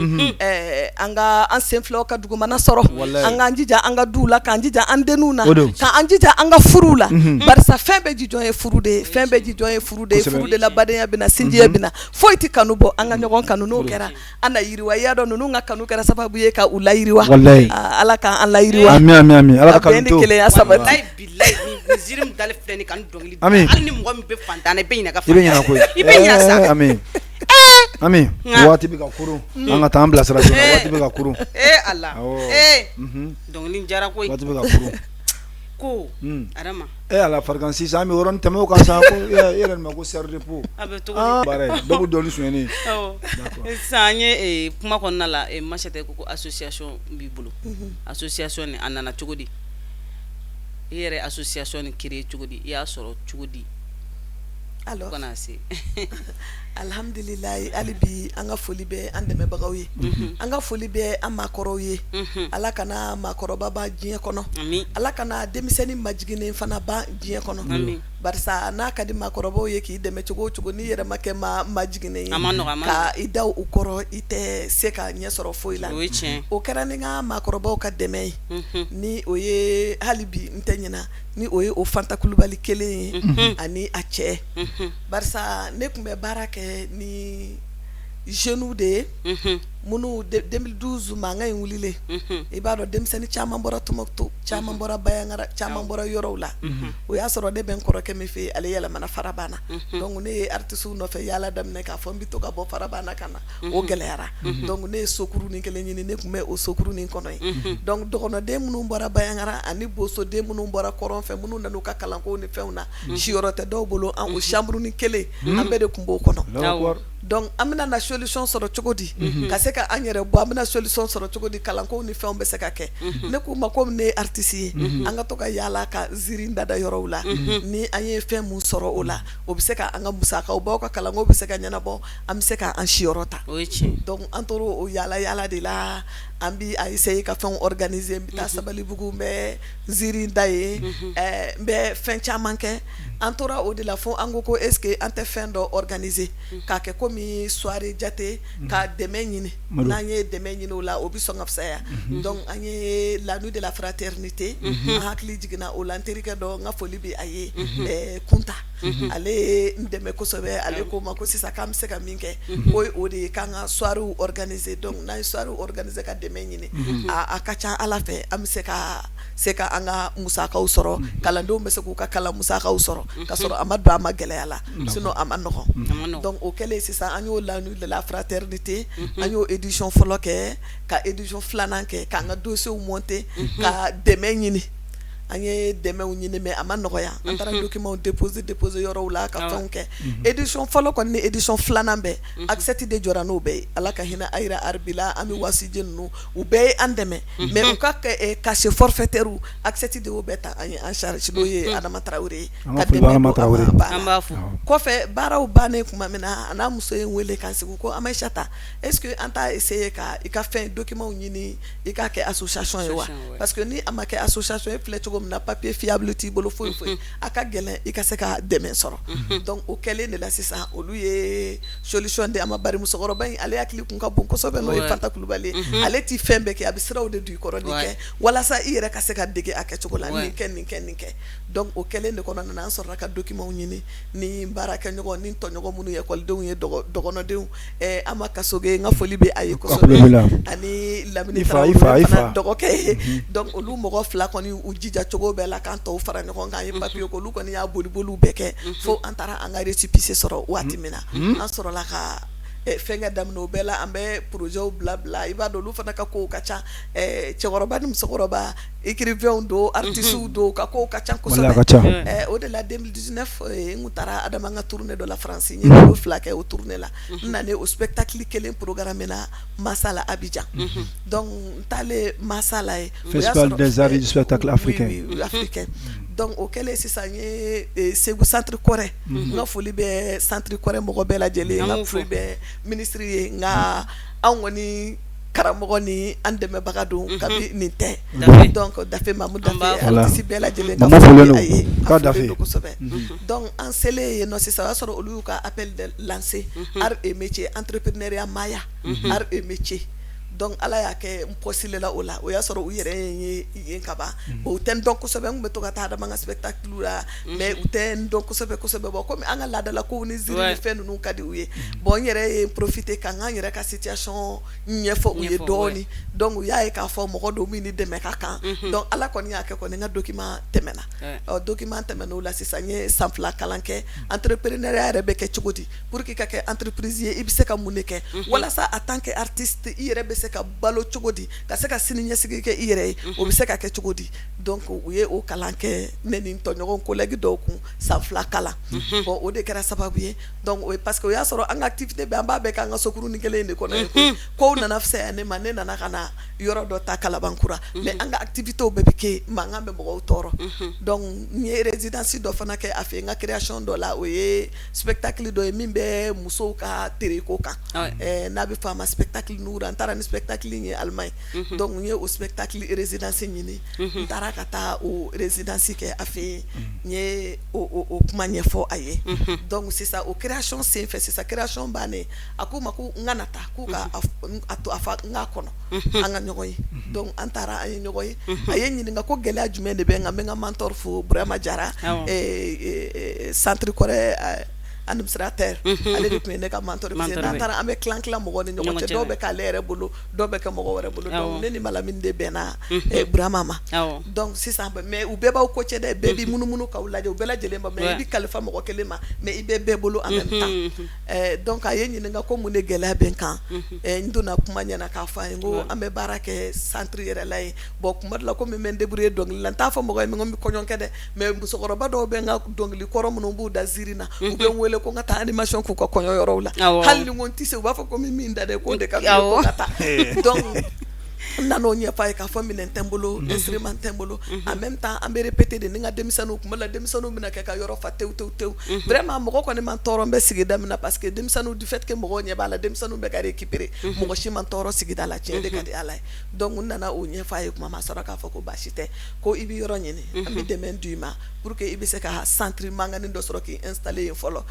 an ka an sen filaw ka dugumana sɔrɔ, an k'an jija an ka duw la, k'an jija an denninw na, k'an jija an ka furuw la, barisa fɛn bɛɛ jijɔn ye furu de ye, fɛn bɛɛ jijɔn ye furu de ye. Furu de la badenya bɛ na, sinjiya bɛ na, foyi tɛ kanu bɔ. An ka ɲɔgɔn kanu, n'o kɛra an na yiriwa. I y'a dɔn, ninnu ka kanu kɛra sababu ye ka u layiriwa. Ala k'an layiriwa. Ala ka bɛn ni kelenya sabati. Bilayi, nin ziiri min dalen filɛ nin ka nin dɔnkili da. Ami. Hali ni mɔgɔ min bɛ fantan na, i bɛ ɲinɛ ka I bɛ ɲinɛ koyi. I bɛ ɲinɛ sa. Ami. Ami, waati bɛ ka kurun. An ka taa an bilasira joona, waati bɛ ka kurun. Ee Ala. Awɔ. Ee. Dɔnkili in diyara koyi. Waati bɛ ka kurun. Ko Adama. E Ala, farigan sisan an bɛ yɔrɔnin tɛmɛ o kan sa ko e yɛrɛ nin ma ko chair de peau. A bɛ cogo di? Baara ye dɔ bɛ dɔɔnin sonyɛni. Awɔ. Sisan an ye kuma kɔnɔna la, Masɛtɛ ko association b'i bolo. Association nin a nana cogo di? I yɛrɛ association nin créer cogo di? I y'a sɔrɔ cogo di? Alors, fo ka na se. Alhamdulilayi, hali bi an ka foli bɛ an dɛmɛbagaw ye, an ka foli bɛ an maakɔrɔw ye. Ala kana maakɔrɔba ban diɲɛ kɔnɔ, Ala kana denmisɛnnin majiginnen fana ban diɲɛ kɔnɔ. Barisa n'a ka di maakɔrɔbaw ye k'i dɛmɛ cogo o cogo n'i yɛrɛ ma kɛ maa majiginnen ye ka i da u kɔrɔ i tɛ se ka ɲɛ sɔrɔ foyi la, o ye tiɲɛ, o kɛra ni n ka maakɔrɔbaw ka dɛmɛ ye, unhun, ni o ye hali bi n tɛ ɲinɛ ni o ye o Fanta Kulubali kelen ye, unhun, ani a cɛ, unhun, barisa ne tun bɛ baara kɛ ni jeunes de ye, unhun, minnu 2012 mankan in wulilen, unhun, i b'a dɔn denmisɛnnin caman bɔra Tumutu caman bɔra Bayangara caman bɔra yɔrɔw la, unhun, o y'a sɔrɔ ne bɛ n kɔrɔkɛ min fɛ yen ale yɛlɛmana Farabana, unhun, donc ne ye artistes nɔfɛ yaala daminɛ k'a fɔ n bɛ to ka bɔ Farabana ka na, o gɛlɛyara, donc ne ye sokurunin kelen ɲini ne tun bɛ o sokurunin kɔnɔ yen, donc dɔgɔnɔden minnu bɔra Bayangara ani bosoden minnu bɔra kɔrɔn fɛ minnu nana u ka kalanko ni fɛnw na, siyɔrɔ tɛ dɔw bolo an o chambre kelen an bɛɛ de tun b'o kɔnɔ. Donc an bɛna na solution sɔrɔ cogo di ka se ka an yɛrɛ bɔ an bɛna solution sɔrɔ cogo di kalanko ni fɛnw bɛ se ka kɛ ne k'u ma komi ne ye artiste ye an ka to ka yaala ka ziiri dada yɔrɔw la ni an ye fɛn min sɔrɔ o la o bɛ se ka an ka musakaw bɔ ka kalanko bɛ se ka ɲɛnabɔ an bɛ se ka an siyɔrɔ ta donc an tora o yaala yaala de la an bɛ a essayer ka fɛnw organiser n bɛ taa Sabalibugu n bɛ ziiri da yen n bɛ fɛn caman kɛ an tora o de la fo an ko ko est-ce que an tɛ fɛn dɔ organiser k'a kɛ komi soirée jate ka dɛmɛ ɲini n'an ye dɛmɛ ɲini o la o bɛ sɔn ka fisaya donc an ye la nuit de la fraternité an hakili jiginna o la n terikɛ dɔ n ka foli bɛ a ye Kunta ale ye n dɛmɛ kosɛbɛ ale ko n ma ko sisan k'an bɛ se ka min kɛ ko o de ye k'an ka soirée organiser donc n'an ye soirée organiser ka dɛmɛ ɲini a ka ca Ala fɛ an bɛ se ka se ka an ka musakaw sɔrɔ kalandenw bɛ se k'u ka kalan musakaw sɔrɔ ka sɔrɔ a ma don an ma gɛlɛya la sinon a ma nɔgɔn donc o kɛlen sisan an y'o la nuit de la fraternité an y'o édition fɔlɔ kɛ ka édition filanan kɛ k'an ka dossiers monter ka dɛmɛ ɲini an ye dɛmɛw ɲini mais a ma nɔgɔya an taara documents déposer déposer yɔrɔw la ka fɛnw kɛ édition fɔlɔ kɔni ni édition filanan bɛɛ ACSET de jɔra n'o bɛɛ ye Ala ka hinɛ Ayira Arbi la an bɛ Wasije ninnu u bɛɛ ye an dɛmɛ mais u ka cachet forfaitaire ACSET de y'o bɛɛ ta an ye en charge n'o ye Adama Tarawele ye ka dɛmɛ kɔfɛ baaraw bannen tuma min na a n'a muso ye n wele k'an sigi ko Amayisata est-ce que an t'a essayer ka i ka fɛn document ɲini i k'a kɛ association ye wa parce que ni a ma kɛ association ye filɛ cogo min na papier fiable t'i bolo foyi foyi a ka gɛlɛn i ka se ka dɛmɛ sɔrɔ donc o kɛlen de la sisan olu ye solution di an ma bari musokɔrɔba in ale hakili kun ka bon kosɛbɛ n'o ye Fanta Kulubali ye ale tɛ fɛn bɛɛ kɛ a bɛ siraw de don i kɔrɔ nin kɛ walasa i yɛrɛ ka se ka dege a kɛcogo la nin kɛ nin kɛ nin kɛ donc o kɛlen de kɔnɔna na an sɔrɔla ka document ɲini ni baarakɛɲɔgɔn ni tɔɲɔgɔn minnu ye ekɔlidenw ye dɔgɔnɔdenw Ama Kasoge n ka foli bɛ a ye kosɛbɛ ani Lamini Tarawele fana dɔgɔkɛ ye donc olu mɔgɔ fila kɔni u jija cogo bɛɛ la k'an tɔw fara ɲɔgɔn kan an ye papier olu kɔni y'a boliboliw bɛɛ kɛ fo an taara an ka récépissé sɔrɔ waati min na an sɔrɔla ka fɛnkɛ daminɛ o bɛɛ la an bɛ projets bila bila i b'a dɔn olu fana ka kow ka ca cɛkɔrɔba ni musokɔrɔba écrivains don artistes don ka kow ka ca kosɛbɛ o de la 2019 n taara Adama ka tournée dɔ la France n ye kalo 2 kɛ o tournée la n nalen o spectacle kelen programme na Masala Abidjan donc n taalen Masala yen Festival des arts et du spectacle africain africain donc o kɛlen sisan n ye Segu centre Kɔrɛ n ka foli bɛ centre Kɔrɛ mɔgɔ bɛɛ lajɛlen ye n ka foli bɛ ministre ye nka anw kɔni karamɔgɔ ni an dɛmɛbaga don kabi nin tɛ donc Dafe Mamu Dafe artiste bɛɛ lajɛlen ka foli bɛ a ye a folen don kosɛbɛ donc an selen yen nɔ sisan o y'a sɔrɔ olu y'u ka appel de lancer art et métier entrepreneuriat Maya art et métier donc Ala y'a kɛ n postulé la o la o y'a sɔrɔ u yɛrɛ ye n ye yen kaban bon u tɛ n dɔn kosɛbɛ n tun bɛ to ka taa Adama ka spectacle la mais u tɛ n dɔn kosɛbɛ kosɛbɛ bon komi an ka laadalakow ni ziiri ni fɛn ninnu ka di u ye bon n yɛrɛ ye profiter ka n ka n yɛrɛ ka situation ɲɛfɔ u ye dɔɔnin donc u y'a ye k'a fɔ mɔgɔ don min ni dɛmɛ ka kan donc Ala kɔni y'a kɛ kɔni n ka document tɛmɛna ɔ document tɛmɛna o la sisan n ye san 2 kalan kɛ entrepreneuriat yɛrɛ bɛ kɛ cogo di pour que i ka kɛ entreprise ye i bɛ se ka mun de kɛ walasa en tant que artiste i yɛrɛ bɛ se ka balo cogo di ka se ka sini ɲɛsigi kɛ i yɛrɛ ye o bɛ se ka kɛ cogo di donc u ye o kalan kɛ ne ni n tɔɲɔgɔn collègue dɔw kun san 2 kalan bon o de kɛra sababu ye donc o ye parce que o y'a sɔrɔ an ka activité bɛɛ an b'a bɛɛ kɛ an ka sokurunin kelen in de kɔnɔ yen koyi kow nana fisaya ne ma ne nana ka na yɔrɔ dɔ ta Kalabankura mais an ka activités bɛɛ bɛ kɛ yen mankan bɛ mɔgɔw tɔɔrɔ donc n ye résidence dɔ fana kɛ a fɛ yen n ka création dɔ la o ye spectacle dɔ ye min bɛ musow ka tereko kan n'a bɛ fɔ a ma spectacle Noura n taara ni spectacle in ye Allemagne donc n ye o spectacle résidence ɲini n taara ka taa o résidence kɛ a fɛ yen n ye o o kuma ɲɛfɔ a ye. Donc sisan, o création sen fɛ sisan, création bannen, a ko ma ko n ka na taa, k'u ka a to a fa n k'a kɔnɔ, an ka ɲɔgɔn ye. Donc an taara, an ye ɲɔgɔn ye. A ye n ɲininka ko gɛlɛya jumɛn de bɛ n kan. N bɛ n ka mentor fo, Burama Jara, centre Kɔrɛ administrateur. Ale de tun ye ne ka mentor, parce que n'an taara, an bɛ tilan tilan mɔgɔw ni ɲɔgɔn cɛ. Dɔw bɛ k'ale yɛrɛ bolo, dɔw bɛ kɛ mɔgɔ wɛrɛ bolo. Donc ne ni Malamine de bɛnna Burama ma. Donc sisan, mais u bɛɛ b'aw ko cɛ dɛ, bɛɛ b'i munumunu k'aw lajɛ, u bɛɛ lajɛlen ba, mais i bɛ kalifa mɔgɔ kelen ma, mais i bɛ bɛɛ bolo en même temps. Donc a ye n ɲininka ko mun de gɛlɛya bɛ n kan. N donna kuma ɲɛna k'a fɔ a ye, n ko an bɛ baara kɛ centre yɛrɛ la yen. Bon, kuma dɔ la, komi n bɛ n débrouiller dɔnkili la, n t'a fɔ mɔgɔ ye n ko n bɛ kɔɲɔ kɛ dɛ, mais musokɔrɔba dɔw bɛ n ka dɔnkili kɔrɔ minnu b'u da ziiri na, u bɛ n wele ko n ka taa animation k'u ka kɔɲɔ yɔrɔw la. Hali ni n ko n tɛ se, u b'a fɔ ko n bɛ min da dɛ, k'o de ka di ko ka taa. Donc n nan'o ɲɛfɔ a ye k'a fɔ minɛn tɛ n bolo, instrument tɛ n bolo. En même temps, an bɛ répéter de ni n ka denmisɛnninw. Kuma la, denmisɛnninw bɛna kɛ ka yɔrɔ fa tewu tewu tewu. Vraiment, mɔgɔ kɔni ma tɔɔrɔ n bɛ sigida min na, parce que denmisɛnninw, du fait que mɔgɔw ɲɛ b'a la, denmisɛnninw bɛ ka récupérer, mɔgɔ si ma tɔɔrɔ sigida la. Tiɲɛ de ka di Ala ye. Donc n nana o ɲɛfɔ a ye. Kuma ma sɔrɔ k'a fɔ ko baasi tɛ, ko i bɛ yɔrɔ ɲini, an bɛ dɛmɛ d'u ma pour que i bɛ se ka centre mankanni dɔ sɔrɔ k'i installer yen fɔlɔ,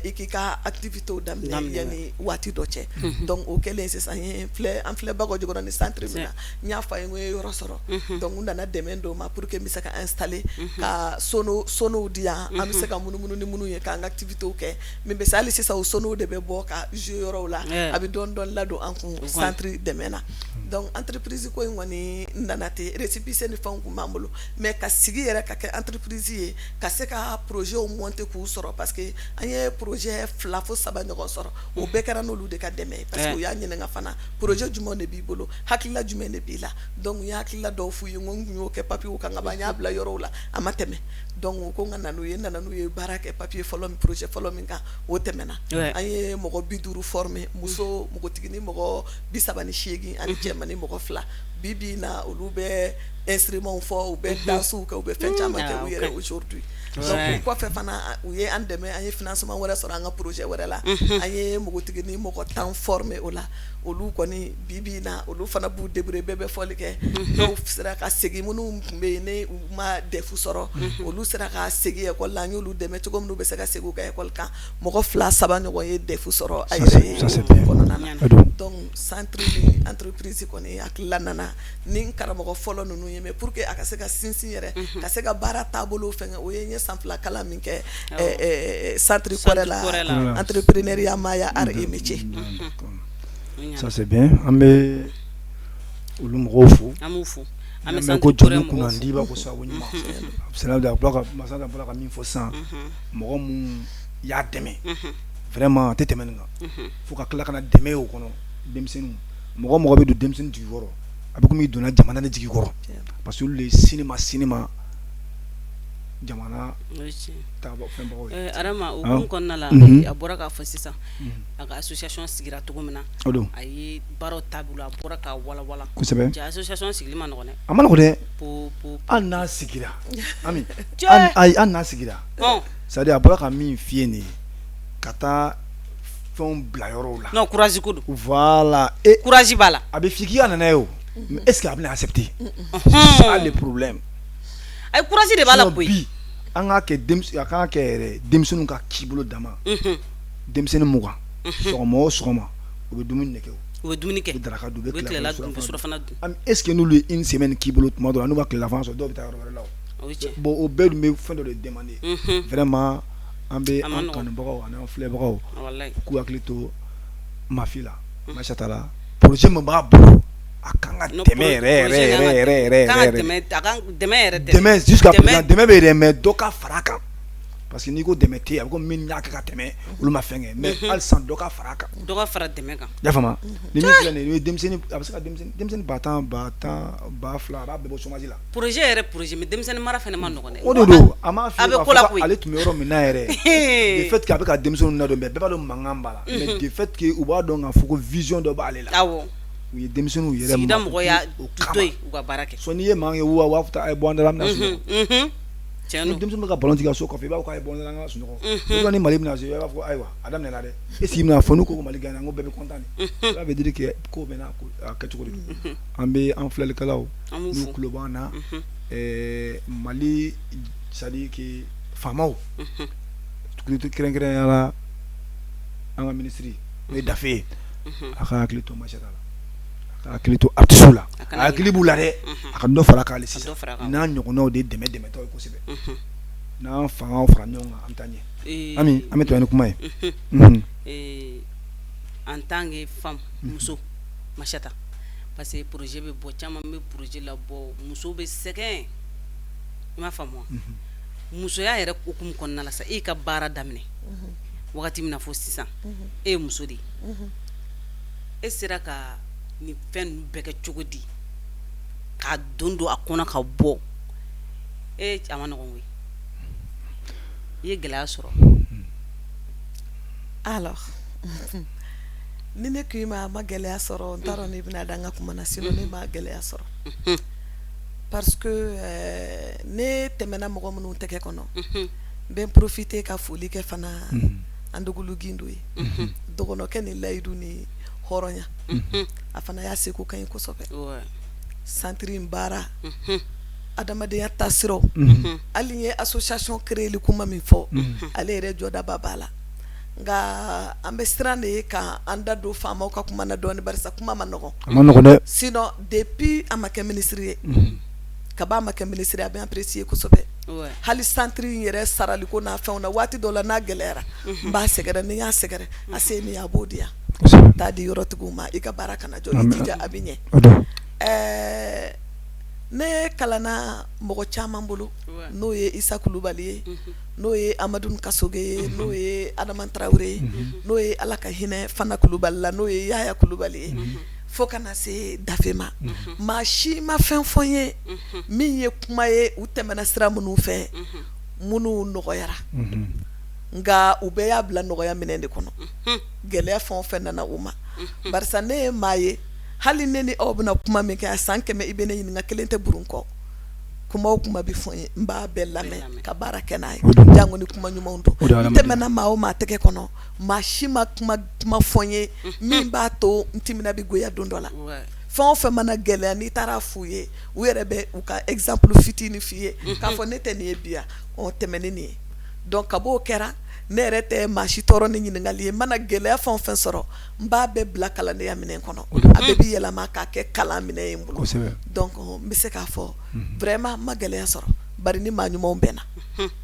i k'i ka activité daminɛ yanni waati dɔ cɛ. Donc o kɛlen sisan, filɛ, an filɛ Bakɔjikɔrɔni centre min na, n y'a fɔ a ye n ko n ye yɔrɔ sɔrɔ. Donc n nana dɛmɛ d'o ma pour que n bɛ se ka installer, ka sonow di yan, an bɛ se ka munumunu ni minnu ye k'an ka activité kɛ. Min bɛ se, hali sisan, o sonow de bɛ bɔ ka jouer yɔrɔw la, a bɛ dɔɔni dɔɔni ladon an kun centre dɛmɛ na. Donc entreprise ko in kɔni nana ten. Récépissé ni fɛnw tun b'an bolo, mais ka sigi yɛrɛ ka kɛ entreprise ye, ka se ka projet monter k'u sɔrɔ, parce que an ye projet 2 fo 3 ɲɔgɔn sɔrɔ, o bɛɛ kɛra n'olu de ka dɛmɛ ye, parce que u y'a ɲininka fana projet jumɛn de b'i bolo, hakilila jumɛn de b'i la. Donc n ye hakilila dɔw f'u ye, n ko n tun y'o kɛ papier kan ka ban, n y'a bila yɔrɔw la, a ma tɛmɛ. Donc u ko n ka na n'u ye. N nana n'u ye, baara kɛ papier fɔlɔ min, projet fɔlɔ min kan, o tɛmɛna. An ye mɔgɔ 50 former, muso npogotigini mɔgɔ 38 ani cɛmannin mɔgɔ 2. Bi bi in na, olu bɛ instrument fɔ, u bɛ dansew kɛ, u bɛ fɛn caman kɛ u yɛrɛ aujourd'hui. Donc o kɔfɛ fana, u ye an dɛmɛ, an ye financement wɛrɛ sɔrɔ an ka projet wɛrɛ la. An ye npogotigini mɔgɔ 10 former o la. Olu kɔni, bi bi in na, olu fana b'u débrouiller, bɛɛ bɛ fɔli kɛ. Dɔw sera ka segin, minnu tun bɛ yen ne u ma DEF sɔrɔ, olu sera ka segin école la. An y'olu dɛmɛ cogo min u bɛ se ka segin u ka école kan. Mɔgɔ 2 3 ɲɔgɔn ye DEF sɔrɔ a yɛrɛ ye kɔnɔna na. Donc centre ni entreprise kɔni hakilila nana ni n karamɔgɔ fɔlɔ ninnu ye, mais pour que a ka se ka sinsin yɛrɛ, ka se ka baara taabolo fɛngɛ, o ye n ye san 2 kalan min kɛ centre Kɔrɛ la, entrepreneuriat Maya art et métier. Ça c'est bien. An bɛ olu mɔgɔw fo. An b'u fo. An bɛ ko jɔnni kunnandi b'a ko sababu ɲuman. A bɔra ka masa bɔra ka min fɔ sisan, mɔgɔ mun y'a dɛmɛ, vraiment a tɛ tɛmɛ nin kan, fo ka tila ka na dɛmɛ o kɔnɔ. Denmisɛnninw, mɔgɔ mɔgɔ bɛ don denmisɛnnin jigi kɔrɔ, a bɛ komi i donna jamana de jigi kɔrɔ, parce que olu de ye sini ma sini ma jamana fɛnbagaw ye. Adama, o hukumu kɔnɔna la, a bɔra k'a fɔ sisan, a ka association sigira cogo min na, a ye baaraw taabolo, a bɔra k'a walawala. Kosɛbɛ. Association sigili ma nɔgɔn dɛ. A ma nɔgɔn dɛ. Hali n'a sigira, Ami, ayi, hali n'a sigira, c'est à dire a bɔra ka min f'i ye nin ye, ka taa fɛnw bila yɔrɔw la. Non, courage ko don. Voilà. Et courage b'a la. A bɛ f'i k'i ka nana ye o, mais est-ce que a bɛna accepter? C'est ça le problème. Ayi, courage de b'a la koyi. Bi an k'a kɛ denmisɛn, a kan ka kɛ yɛrɛ denmisɛnninw ka k'i bolo dama, denmisɛnnin 20, sɔgɔma o sɔgɔma, u bɛ dumuni de kɛ. U bɛ dumuni kɛ. U bɛ daraka dun, u bɛ tilela dun, u bɛ surafana dun. Est ce que n'olu ye une semaine k'i bolo, tuma dɔ la n'u ma tilelafana sɔrɔ, dɔw bɛ taa yɔrɔ wɛrɛ la o. Bon, o bɛɛ dun bɛ fɛn dɔ de demander. Vraiment, an bɛ an kanubagaw ani an filɛbagaw k'u hakili to Mafi la, Maïssata la. Projet min b'a bolo, a kan ka dɛmɛ yɛrɛ yɛrɛ yɛrɛ yɛrɛ yɛrɛ. Dɛmɛ yɛrɛ. Dɛmɛ jusqu'à présent, dɛmɛ bɛ yen dɛ, mais dɔ ka fara a kan, parce que n'i ko dɛmɛ tɛ yen, a bɛ komi min y'a kɛ ka tɛmɛ, olu ma fɛn kɛ, mais hali sisan dɔ ka fara a kan. Dɔ ka fara dɛmɛ kan. I y'a faamu? Ni min filɛ nin ye, denmisɛnnin, a bɛ se ka denmisɛnnin 10 000, 10 000, 2000, a b'a bɛɛ bɔ chômage la. Projet yɛrɛ, projet, mais denmisɛnnin mara fana ma nɔgɔn dɛ. O de don, a m'a f'i ye k'a fɔ ko ale tun bɛ yɔrɔ min na yɛrɛ, de fait que a bɛ ka denmisɛnninw ladon, mais bɛɛ b'a dɔn mankan b'a la, mais de fait que u b'a dɔn k'a fɔ ko vision dɔ b'ale la. U ye denmisɛnninw yɛrɛ sigida mɔgɔ y'a to yen, u ka baara kɛ. So n'i ye mankan kɛ, wa b'a fɔ a ye bɔ an da la, an bɛna sunɔgɔ. Tiɲɛ don. Denmisɛnnin bɛ ka ballon tigɛ so kɔfɛ, i b'a fɔ k'a ye bɔ an da la, an ka sunɔgɔ. Ni Mali bɛna se, i b'a fɔ ayiwa, a daminɛna dɛ. Est ce que i bɛna fɔ n'u ko Mali gagné, n ko bɛɛ bɛ content de. Ça veut dire que ko bɛɛ n'a kɛcogo de don. An bɛ an filɛlikɛlaw, n'u tulo b'an na, Mali, c'est à dire que Faamaw, kɛrɛnkɛrɛnnenya la an ka minisiri, n'o ye Dafe ye, a ka hakili to Masata la, a ka hakili to artiste la. A hakili b'u la dɛ, a ka dɔ fara kan hali sisan. N'a ɲɔgɔnnaw de dɛmɛ dɛmɛtɔ ye kosɛbɛ. N'an fangaw fara ɲɔgɔn kan, an bɛ taa ɲɛ. Ami, an bɛ tɛmɛ ni kuma ye. En tant que femme, muso, Masata, parce que projet bɛ bɔ, caman bɛ projet labɔ, muso bɛ sɛgɛn, i m'a faamu wa? Musoya yɛrɛ hukumu kɔnɔna la sa, e ka baara daminɛ wagati min na fo sisan, e ye muso de ye, e sera ka nin fɛn ninnu bɛɛ kɛ cogo di ka don don a kɔnɔ ka bɔ? E, a ma nɔgɔn koyi, i ye gɛlɛya sɔrɔ? Alors, ni ne ko i ma a ma gɛlɛya sɔrɔ, n t'a dɔn n'i bɛna da n ka kuma na. Sinon ne ma gɛlɛya sɔrɔ, parce que ne tɛmɛna mɔgɔ minnu tɛgɛ kɔnɔ. N bɛ n profiter ka foli kɛ fana an dogolu Gindo ye, dɔgɔnɔkɛ ni layidu ni hɔrɔnya. A fana y'a seko ka ɲi kosɛbɛ. Centre in baara, adamadenya taasiraw, hali n ye association créer kuma min fɔ, ale yɛrɛ jɔdaba b'a la. Nka an bɛ siran de ye ka an da don faamaw ka kuma na dɔɔnin, barisa kuma ma nɔgɔn. A ma nɔgɔn dɛ. Sinon depuis a ma kɛ minisiri ye, kab'a ma kɛ minisiri, a bɛ apprécier kosɛbɛ. Hali centre in yɛrɛ saraliko n'a fɛnw na, waati dɔw la n'a gɛlɛyara, n b'a sɛgɛrɛ. Ni n y'a sɛgɛrɛ, a se min ye, a b'o di yan, taa di yɔrɔtigiw ma, i ka baara kana jɔ, i jija, a bɛ ɲɛ. Ɛɛ, ne kalanna mɔgɔ caman bolo, n'o ye Isa Kulubali ye, n'o ye Amadu Kasoge ye, n'o ye Adama Tarawele ye, n'o ye, Ala ka hinɛ Fana Kulubali la, n'o ye Yaya Kulubali ye, fo ka na se Dafe ma. Maa si ma fɛn fɔ n ye min ye kuma ye. U tɛmɛna sira minnu fɛ, minnu nɔgɔyara, nka u bɛɛ y'a bila nɔgɔya minɛn de kɔnɔ. Gɛlɛya fɛn o fɛn nana u ma, barisa ne ye maa ye, hali ne ni aw bɛna kuma min kɛ a san 100, i bɛ ne ɲininka, kelen tɛ burun kɔ. Kuma o kuma bɛ fɔ n ye, n b'a bɛɛ lamɛn ka baara kɛ n'a ye, jango ni kuma ɲumanw don. N tɛmɛna maa o maa tɛgɛ kɔnɔ, maa si ma kuma kuma fɔ n ye min b'a to n timina bɛ goya don dɔ la. Fɛn o fɛn mana gɛlɛya, n'i taara f'u ye, u yɛrɛ bɛ u ka exemple fitinin f'i ye k'a fɔ ne tɛ nin ye bi yan, ɔ tɛmɛ ni nin ye. Donc kab'o kɛra, ne yɛrɛ tɛ maa si tɔɔrɔ ni ɲininkali ye. N mana gɛlɛya fɛn o fɛn sɔrɔ, n b'a bɛɛ bila kalandenya minɛn kɔnɔ, a bɛɛ bɛ yɛlɛma k'a kɛ kalan minɛn ye n bolo. Donc n bɛ se k'a fɔ vraiment n ma gɛlɛya sɔrɔ, bari ni maa ɲumanw bɛnna,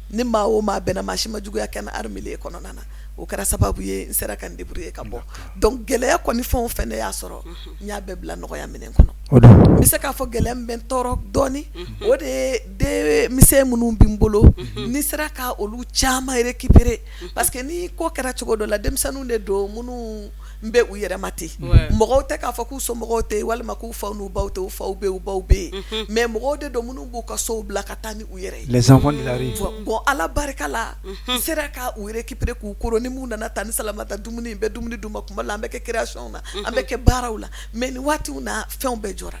ni maa o maa bɛnna, maa si ma juguya kɛ n na art milieu kɔnɔna na. O kɛra sababu ye n sera ka n débrouiller ka bɔ. Donc gɛlɛya kɔni fɛn o fɛn ne y'a sɔrɔ, n y'a bɛɛ bila nɔgɔya minɛn kɔnɔ. N bɛ se k'a fɔ gɛlɛya min bɛ n tɔɔrɔ dɔɔnin, o de ye denmisɛn minnu bɛ n bolo, ni sera ka olu caman récupérer, parce que ni ko kɛra cogo dɔ la, denmisɛnninw de don minnu bɛ u yɛrɛ ma ten. Mɔgɔw tɛ k'a fɔ k'u somɔgɔw tɛ yen, walima k'u faw n'u baw tɛ. U faw bɛ yen, u baw bɛ yen, mais mɔgɔw de don minnu b'u ka sow bila ka taa ni u yɛrɛ ye. Les enfants de la rue. Bon, Ala barika la, n sera ka u récupérer k'u koro. Ni mun nana ta ni Salamata dumuni, n bɛ dumuni d'u ma. Kuma la, an bɛ kɛ création na, an bɛ kɛ baaraw la, mais nin waatiw na, fɛnw bɛɛ jɔra.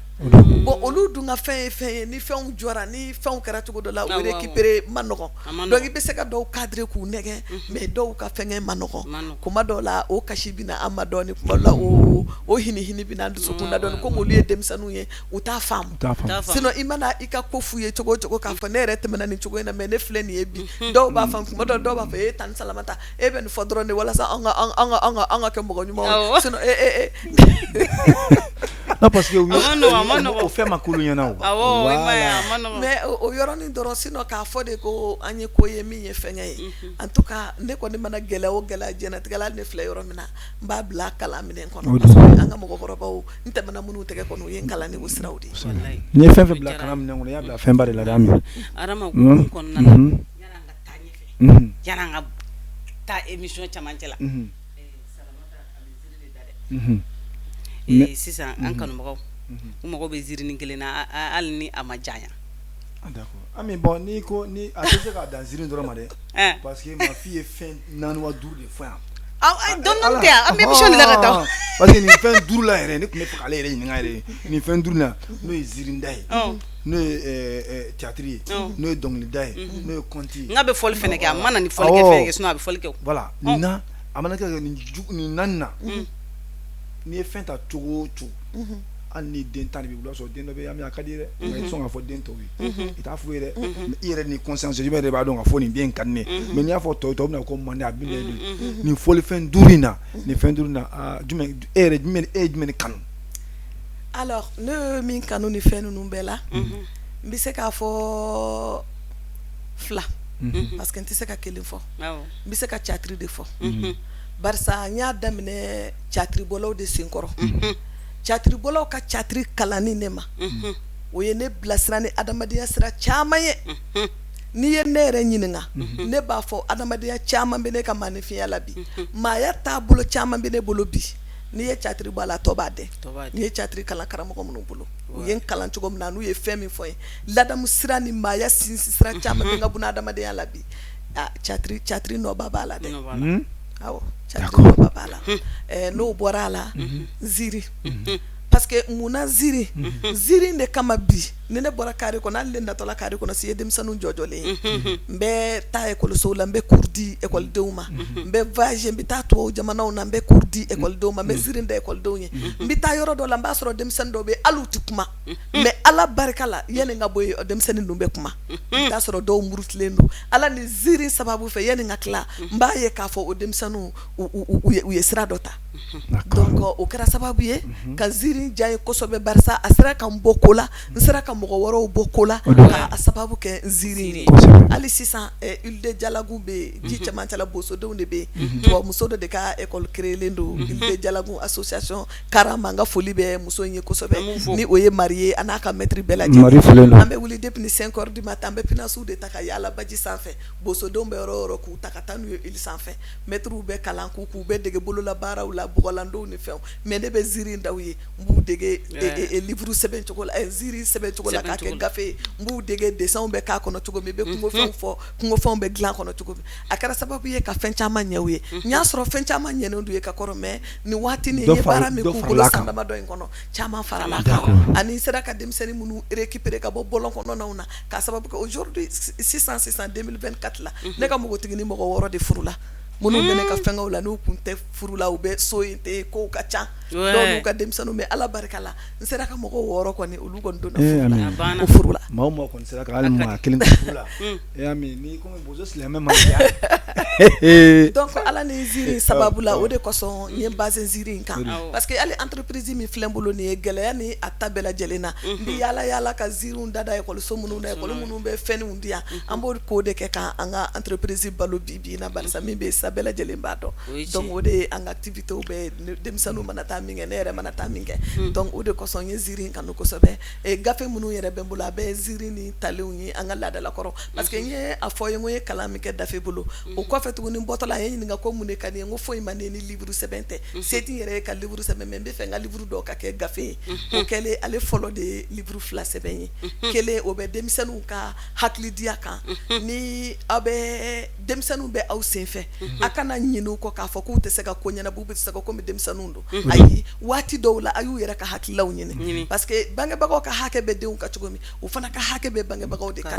Bon, olu dun ka fɛn ye fɛn ye, ni fɛnw jɔra, ni fɛnw kɛra cogo dɔ la, u récupérer ma nɔgɔn. Donc i bɛ se ka dɔw cadrer k'u nɛgɛ, mais dɔw ka fɛnkɛ ma nɔgɔn. Kuma dɔw la, o kasi bɛ na an ma dɔɔnin, kuma dɔw la, o hini hini bɛ na an dusukun na dɔɔnin, komi olu ye denmisɛnninw ye, u t'a faamu. Sinon i mana i ka ko f'u ye cogo o cogo, k'a fɔ ne yɛrɛ tɛmɛna nin cogo in na, mais ne filɛ nin ye bi, dɔw b'a faamu. Kuma dɔw, dɔw b'a fɔ e tanti Salamata, e bɛ nin fɔ dɔrɔn de walasa an ka kɛ mɔgɔ ɲumanw ye, sinon e Non, parce que o fɛn ma k'olu ɲɛna o. Awɔ. Mais o yɔrɔnin dɔrɔn, sinon k'a fɔ de ko an ye ko ye min ye fɛnkɛ ye, en tout cas ne kɔni mana gɛlɛya o gɛlɛya diɲɛlatigɛ la, hali ne filɛ yɔrɔ min na, n b'a bila kalan minɛn kɔnɔ, parce que an ka mɔgɔkɔrɔbaw, n tɛmɛna minnu tɛgɛ kɔnɔ, u ye n kalan ni o siraw de ye. N'i ye fɛn fɛn bila kalan minɛn kɔnɔ, i y'a bila fɛnba de la dɛ, Ami. Adama, hukumu kɔnɔna na, yan'an ka taa ɲɛfɛ, yan'an ka taa émission camancɛ la, Salamata a bɛ ziiri de da dɛ. Sisan an kanubagaw, u mago bɛ ziirinin kelen na, hali ni a ma janya. Ami, bon, n'i ko ni a tɛ se k'a dan ziiri dɔrɔn ma dɛ, parce que ma fille ye fɛn naani wa duuru de fɔ yan. Dɔɔni tɛ, an bɛ émission de la ka taa. Parce que nin fɛn duuru la yɛrɛ, ne tun bɛ fɛ k'ale yɛrɛ ɲininka yɛrɛ nin fɛn duuru la, n'o ye ziirinda ye, n'o ye théâtre ye, n'o ye dɔnkilida ye, n'o ye conte ye. N'a bɛ fɔli fɛnɛ kɛ, a mana ni fɔli kɛ fɛn kɛ, sinon a bɛ fɔli kɛ. Voilà, nin na a mana kɛ nin naani na, n'i ye fɛn ta cogo o cogo. Hali ni den 10 de b'i bolo, i b'a sɔrɔ den dɔ bɛ yen, a ka di i ye dɛ, nka i tɛ sɔn k'a fɔ den tɔw ye, i t'a f'u ye dɛ, mais i yɛrɛ ni conscience i yɛrɛ b'a dɔn k'a fɔ nin den ka di ne ye, mais n'i y'a fɔ tɔw ye, tɔw bɛna ko man di a bɛ nin fɔlifɛn duuru in na, nin fɛn duuru in na, aa jumɛn e yɛrɛ jumɛn e ye jumɛn kanu? Alors ne ye min kanu ni fɛn ninnu bɛɛ la, n bɛ se k'a fɔ fila, parce que n tɛ se ka kelen fɔ, n bɛ se ka théâtre de fɔ, barisa n y'a daminɛ théâtre de senkɔrɔ. Théâtre ka théâtre kalanni ne ma, o ye ne bilasira ni adamadenya sira caman ye. N'i ye ne yɛrɛ ɲininka, ne b'a fɔ adamadenya caman bɛ ne ka maaninfinya la bi, maaya taabolo caman bɛ ne bolo bi. N'i ye théâtre bɔ a la, a tɔ b'a dɛn. N ye théâtre kalan karamɔgɔ minnu bolo, u ye n kalan cogo min na, n'u ye fɛn min fɔ n ye, ladamu sira ni maaya sinsin sira caman bɛ n ka bunadamadenya la bi. Théâtre nɔba b'a la dɛ. Awɔ, théâtre nɔba b'a la. N'o bɔra a la, ziiri, parce que munna ziiri? Ziiri de kama bi ni ne bɔra carré kɔnɔ, hali ne natɔla carré kɔnɔ si ye denmisɛnninw jɔjɔlen ye. N bɛ taa ekɔlisow la, n bɛ cours di ekɔlidenw ma, n bɛ voyager, n bɛ taa tubabu jamanaw na, n bɛ cours di ekɔlidenw ma, n bɛ ziiri da ekɔlidenw ye. N bɛ taa yɔrɔ dɔ la, n b'a sɔrɔ denmisɛnnin dɔw bɛ, hali u tɛ kuma, mais Ala barika la, yanni n ka bɔ yen, denmisɛnnin ninnu bɛ kuma. I bɛ t'a sɔrɔ dɔw murutilen don. Ala ni ziiri sababu fɛ, yanni n ka tila, n b'a ye k'a fɔ o denmisɛnninw u ye sira dɔ ta. Donc o kɛra sababu ye ka ziiri diya n ye kosɛbɛ, barisa a sera ka n bɔ ko la, n sera ka mɔgɔ wɛrɛw bɔ ko la k'a sababu kɛ ziiri ye. Hali sisan Île de Jalagu bɛ yen, ji cɛmancɛ la, bosodenw de bɛ yen, tubabumuso dɔ de ka école créelen don, Île de Jalagu association Karama. N ka foli bɛ muso in ye kosɛbɛ, ni o ye Mari ye, a n'a ka maître bɛɛ lajɛlen. An bɛ wuli depuis 5 heures du matin, an bɛ pinasiw de ta ka yaala baji sanfɛ, bosodenw bɛ yɔrɔ o yɔrɔ, k'u ta ka taa n'u ye île sanfɛ. Maîtrew bɛ kalan k'u bɛ dege bolola baaraw la, bɔgɔlandenw ni fɛnw, mais ne bɛ ziiri da u ye, n b'u dege livre sɛbɛn cogo la, ziiri sɛbɛn cogo la k'a kɛ gafe ye, n b'u dege dessinw bɛ k'a kɔnɔ cogo min, i bɛ kungofɛnw fɔ, kungofɛnw bɛ dilan kɔnɔ cogo min. A kɛra sababu ye ka fɛn caman ɲɛ u ye. N y'a sɔrɔ fɛn caman ɲɛnen d'u ye ka kɔrɔ, mais nin waati nin ye baara min k'u bolo san damadɔ in kɔnɔ, caman farala a kan. Ani n sera ka denmisɛnnin minnu récupérer ka bɔ bɔlɔn kɔnɔnaw na, k'a sababu kɛ aujourd'hui sisan sisan 2024 la, ne ka npogotiginin mɔgɔ 6 de furula, minnu bɛ ne ka fɛngɛw la, n'u kun tɛ furu la, u bɛ so in tɛ, kow ka ca, dɔw n'u ka denmisɛnninw, mais Ala barika la, n sera ka mɔgɔ 6 kɔni, olu kɔni donna furu la, o furula. Maa o maa kɔni sera ka hali maa kelen to furu la, e Ami, n'i komi bozo silamɛ man diya. Donc Ala ni ziiri sababu la, o de kosɔn n ye basé ziiri in kan, parce que hali entreprise min filɛ n bolo nin ye, gɛlɛya ni a ta bɛɛ lajɛlen na, n bɛ yaala yaala ka ziiriw da da ekɔliso minnu na, ekɔli minnu bɛ fɛnw di yan, an b'o ko de kɛ ka an ka entreprise balo bi bi in na, barisa min bɛ yen sisan, bɛɛ lajɛlen b'a dɔn. Donc o de ye an ka activités bɛɛ ye, denmisɛnninw mana taa min kɛ, ne yɛrɛ mana taa min kɛ. Donc o de kosɔn n ye ziiri in kanu kosɛbɛ. Gafe minnu yɛrɛ bɛ n bolo, a bɛɛ ye ziiri ni talenw ye an ka laadalakɔrɔ, parce que n ye a fɔ ye, n ko n ye kalan min kɛ dafe bolo, o kɔfɛ tuguni, n bɔtɔla, a ye n ɲininka ko mun de ka di n ye, n ko foyi man di n ye ni livre sɛbɛn tɛ. Se tɛ n yɛrɛ ye ka livre sɛbɛn, mais n bɛ fɛ n ka livre dɔw ka kɛ gafe ye. O kɛlen, ale fɔlɔ de ye livre 2 sɛbɛn ye. Kelen, o bɛ denmisɛnninw ka hakilidiya kan: ni aw bɛ denmisɛnninw bɛ aw senfɛ, a kana ɲinɛ u kɔ k'a fɔ k'u tɛ se ka ko ɲɛnabɔ, u bɛ se ka komi denmisɛnninw don. Ayi, waati dɔw la, a y'u yɛrɛ ka hakililaw ɲini, parce que bangebagaw ka hakɛ bɛ denw kan cogo min, u fana ka hakɛ bɛ bangebagaw de kan.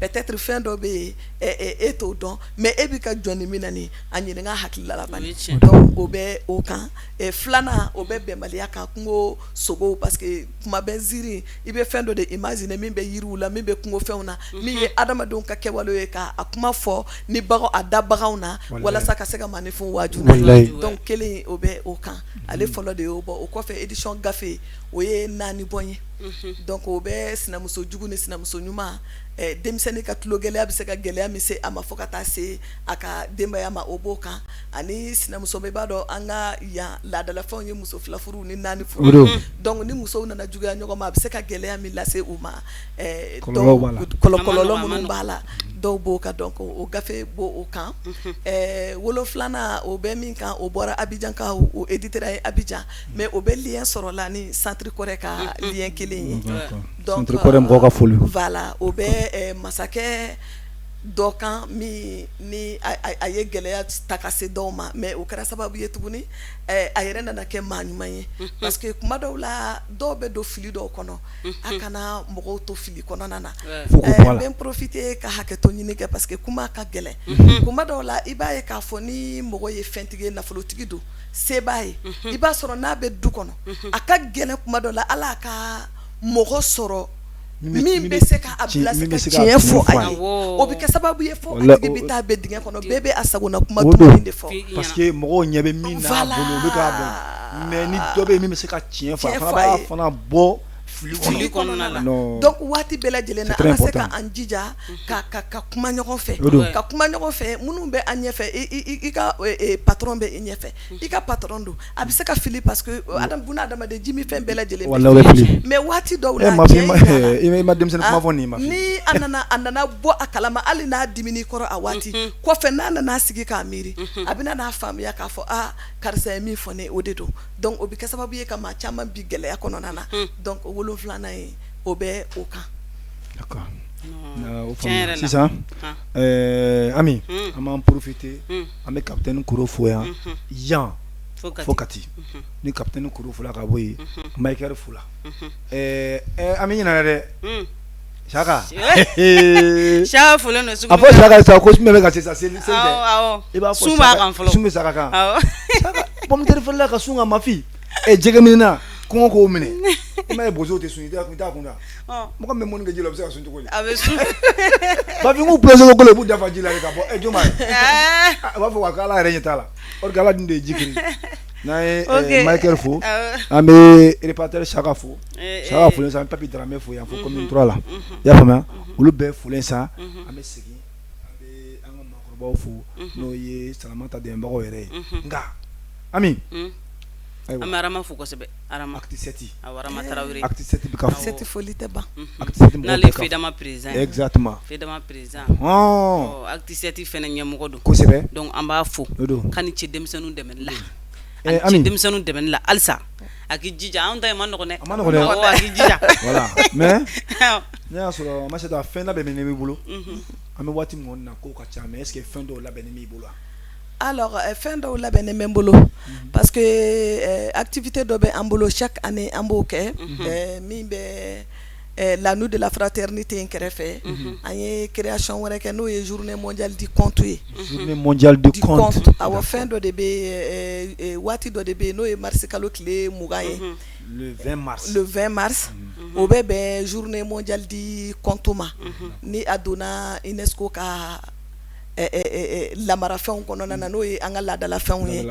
Peut-être fɛn dɔ bɛ yen, e t'o dɔn, mais e bɛ ka jɔ ni min na nin, a ɲininka hakilila la bani. Donc o bɛ o kan. Filanan, o bɛ bɛnbaliya kan, kungo sogow, parce que kuma bɛɛ ziiri, i bɛ fɛn dɔ de imaginer min bɛ yiriw la, min bɛ kungofɛnw na, min ye adamadenw ka kɛwale ye, ka a kuma fɔ ni bagan, a da baganw na, walasa ka se ka maaninfinw waaju. Donc kelen, o bɛ o kan, ale fɔlɔ de y'o bɔ. O kɔfɛ, édition gafe, o ye 4 bɔ ye. Donc o bɛ sinamuso jugu ni sinamuso ɲuman, denmisɛnnin ka tulogɛlɛya bɛ se ka gɛlɛya min se a ma fo ka taa se a ka denbaya ma, o b'o kan. Ani sinamuso, i b'a dɔn an ka yan laadalafɛnw ye muso 2 furu ni 4 furu. Donc ni musow nana juguya ɲɔgɔn ma, a bɛ se ka gɛlɛya min lase u ma, kɔlɔlɔ minnu b'a la, dɔw b'o kan. Donc o gafe b'o o kan. 7nan, o bɛ min kan, o bɔra Abidjan ka, o éditeur ye Abidjan, mais o bɛ lien sɔrɔ la ni Centre Kɔrɛ ka lien kelen ye. Donc Centre Kɔrɛ mɔgɔw ka foli. Voilà, o bɛ masakɛ dɔ kan min ni a ye gɛlɛya ta ka se dɔw ma, mais o kɛra sababu ye tuguni a yɛrɛ nana kɛ maa ɲuman ye, parce que kuma dɔw la, dɔw bɛ don fili dɔw kɔnɔ. A kana mɔgɔw to fili kɔnɔna na. N bɛ profiter ka hakɛto ɲini kɛ, parce que kuma ka gɛlɛn. Kuma dɔw la, i b'a ye k'a fɔ ni mɔgɔ ye fɛntigi ye, nafolotigi don, se b'a ye, i b'a sɔrɔ n'a bɛ du kɔnɔ, a ka gɛlɛn kuma dɔ la ala ka mɔgɔ sɔrɔ min bɛ se ka bila ka tiɲɛ fɔ a ye. O bɛ kɛ sababu ye fo a tigi bɛ taa bɛ dingɛ kɔnɔ. Bɛɛ bɛ a sagona kuma de fɔ, parce que mɔgɔw ɲɛ bɛ min n'a bolo, u bɛ k'a dɔn, mais ni dɔ bɛ yen min bɛ se ka tiɲɛ fɔ, a fana b'a fana bɔ fili kɔnɔna la. Donc waati bɛɛ lajɛlen na, an ka se ka an jija ka kuma ɲɔgɔn fɛ, ka kuma ɲɔgɔn fɛ. Minnu bɛ an ɲɛfɛ, i ka patron bɛ i ɲɛfɛ, i ka patron don, a bɛ se ka fili, parce que buna adamaden, ji min fɛn bɛɛ lajɛlen fili, mais waati dɔw la, i ma denmisɛnnin kuma fɔ nin ma. Ni a nana bɔ a kalama, hali n'a dimini kɔrɔ a waati kɔfɛ, n'a nana sigi k'a miiri, a bɛna n'a faamuya k'a fɔ: aa, karisa ye min fɔ ne, o de don. Donc o bɛ kɛ sababu ye ka maa caman bi gɛlɛya kɔnɔna na. Donc o 7nan ye, o bɛ o kan. D'accord, o faamuya. Sisan Ami, an b'an profiter, an bɛ capitaine Koro fo yan yan fo Kati. Ni capitaine Koro fola ka bɔ yen, Michael fola. An bɛ ɲinɛ dɛ, Saka. Saka folen don. A fɔ Saka sa ko sun bɛ ka se sa, seli tɛ. I b'a fɔ sun b'a kan fɔlɔ. Sun bɛ Saka kan. Saka, pomme de terre feerela ka sun ka mafi jɛgɛ minɛ, kɔngɔ k'o minɛ. I m'a ye, bozow tɛ sun, i t'a kun da. Mɔgɔ min bɛ mɔni kɛ ji la, o bɛ se ka sun cogo di? A bɛ sun. Bafin k'u plongé ko la, u b'u dafa ji la ka bɔ. Jɔn b'a ye? U b'a fɔ ko Ala yɛrɛ ɲɛ t'a la, or que Ala dun de ye ji créé. N'an ye Michael fo, an bɛ réparateur Saka fo. Saka folen sa, an bɛ Papi Daramɛ fo yan fo commune 3 la. I y'a faamuya, olu bɛɛ folen sa, an bɛ segin, an bɛ an ka maakɔrɔbaw fo, n'o ye Salamata dɛmɛbagaw yɛrɛ ye. Nka Ami, an bɛ Arama fo kosɛbɛ, Arama. Acte 7. Awɔ, Arama Tarawele. Acte 7 bɛ ka fo. Acte 7 foli tɛ ban. Acte 7. N'ale ye FEDAMA président ye. Exactement. FEDAMA président. Ɔ, acte 7 fɛnɛ ɲɛmɔgɔ don. Kosɛbɛ. Donc an b'a fo. O don. K'a ni ce denmisɛnninw dɛmɛli la. A ni ce denmisɛnninw dɛmɛli la halisa. A k'i jija, anw ta in ma nɔgɔn dɛ. A ma nɔgɔn dɛ. Awɔ, a k'i jija. Voilà, mais ne y'a sɔrɔ Masata, fɛn labɛnnen b'i bolo. An bɛ waati min kɔni na, kow ka ca, mais est ce que fɛn dɔw labɛnnen b'i bolo wa? Alors, fɛn dɔw labɛnnen bɛ n bolo, parce que activité dɔ bɛ an bolo, chaque année an b'o kɛ, min bɛ la nuit de la fraternité in kɛrɛfɛ. An ye création wɛrɛ kɛ, n'o ye journée mondiale du conte ye. Journée mondiale du conte. Awɔ, fɛn dɔ de bɛ, waati dɔ de bɛ yen, n'o ye mars kalo tile 20 ye. Le 20 mars. Le 20 mars, o bɛ bɛn journée mondiale du conte ma, ni a donna UNESCO ka lamarafɛnw kɔnɔna na, n'o ye an ka laadalafɛnw ye.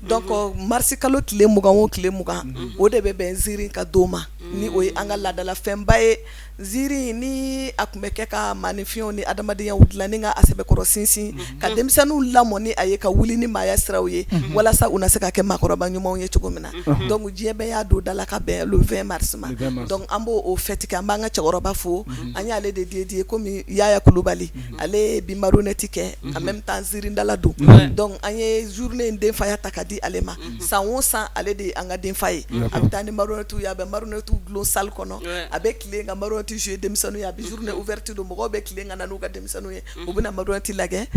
Donc mars kalo tile 20 o tile 20, o de bɛ bɛn ziiri ka don ma, ni o ye an ka laadalafɛnba ye. Ziiri ni a tun bɛ kɛ ka maaninfinw ni adamadenyaw dilan, ni ka a sɛbɛkɔrɔ sinsin, ka denmisɛnninw lamɔ ni a ye, ka wuli ni maaya siraw ye, walasa u na se ka kɛ maakɔrɔba ɲumanw ye cogo min na. Donc diɲɛ bɛɛ y'a don da la ka bɛn le 20 mars ma. Donc an b'o o fête kɛ. An b'an ka cɛkɔrɔba fo, an y'ale de dédié, komi Yaya Kulubali, ale ye bi marionnette kɛ, en même temps ziirindala don. Donc an ye journée in denfaya ta ka di ale ma. San o san, ale de ye an ka denfa ye. A bɛ taa ni marionnette ye, a bɛ marionnette dulon salle kɔnɔ, a bɛ tilen ka marionnette jouer denmisɛnninw ye. A bɛ journée ouverte don, mɔgɔw bɛ tilen ka na n'u ka denmisɛnninw ye, u bɛna marionnette lajɛ,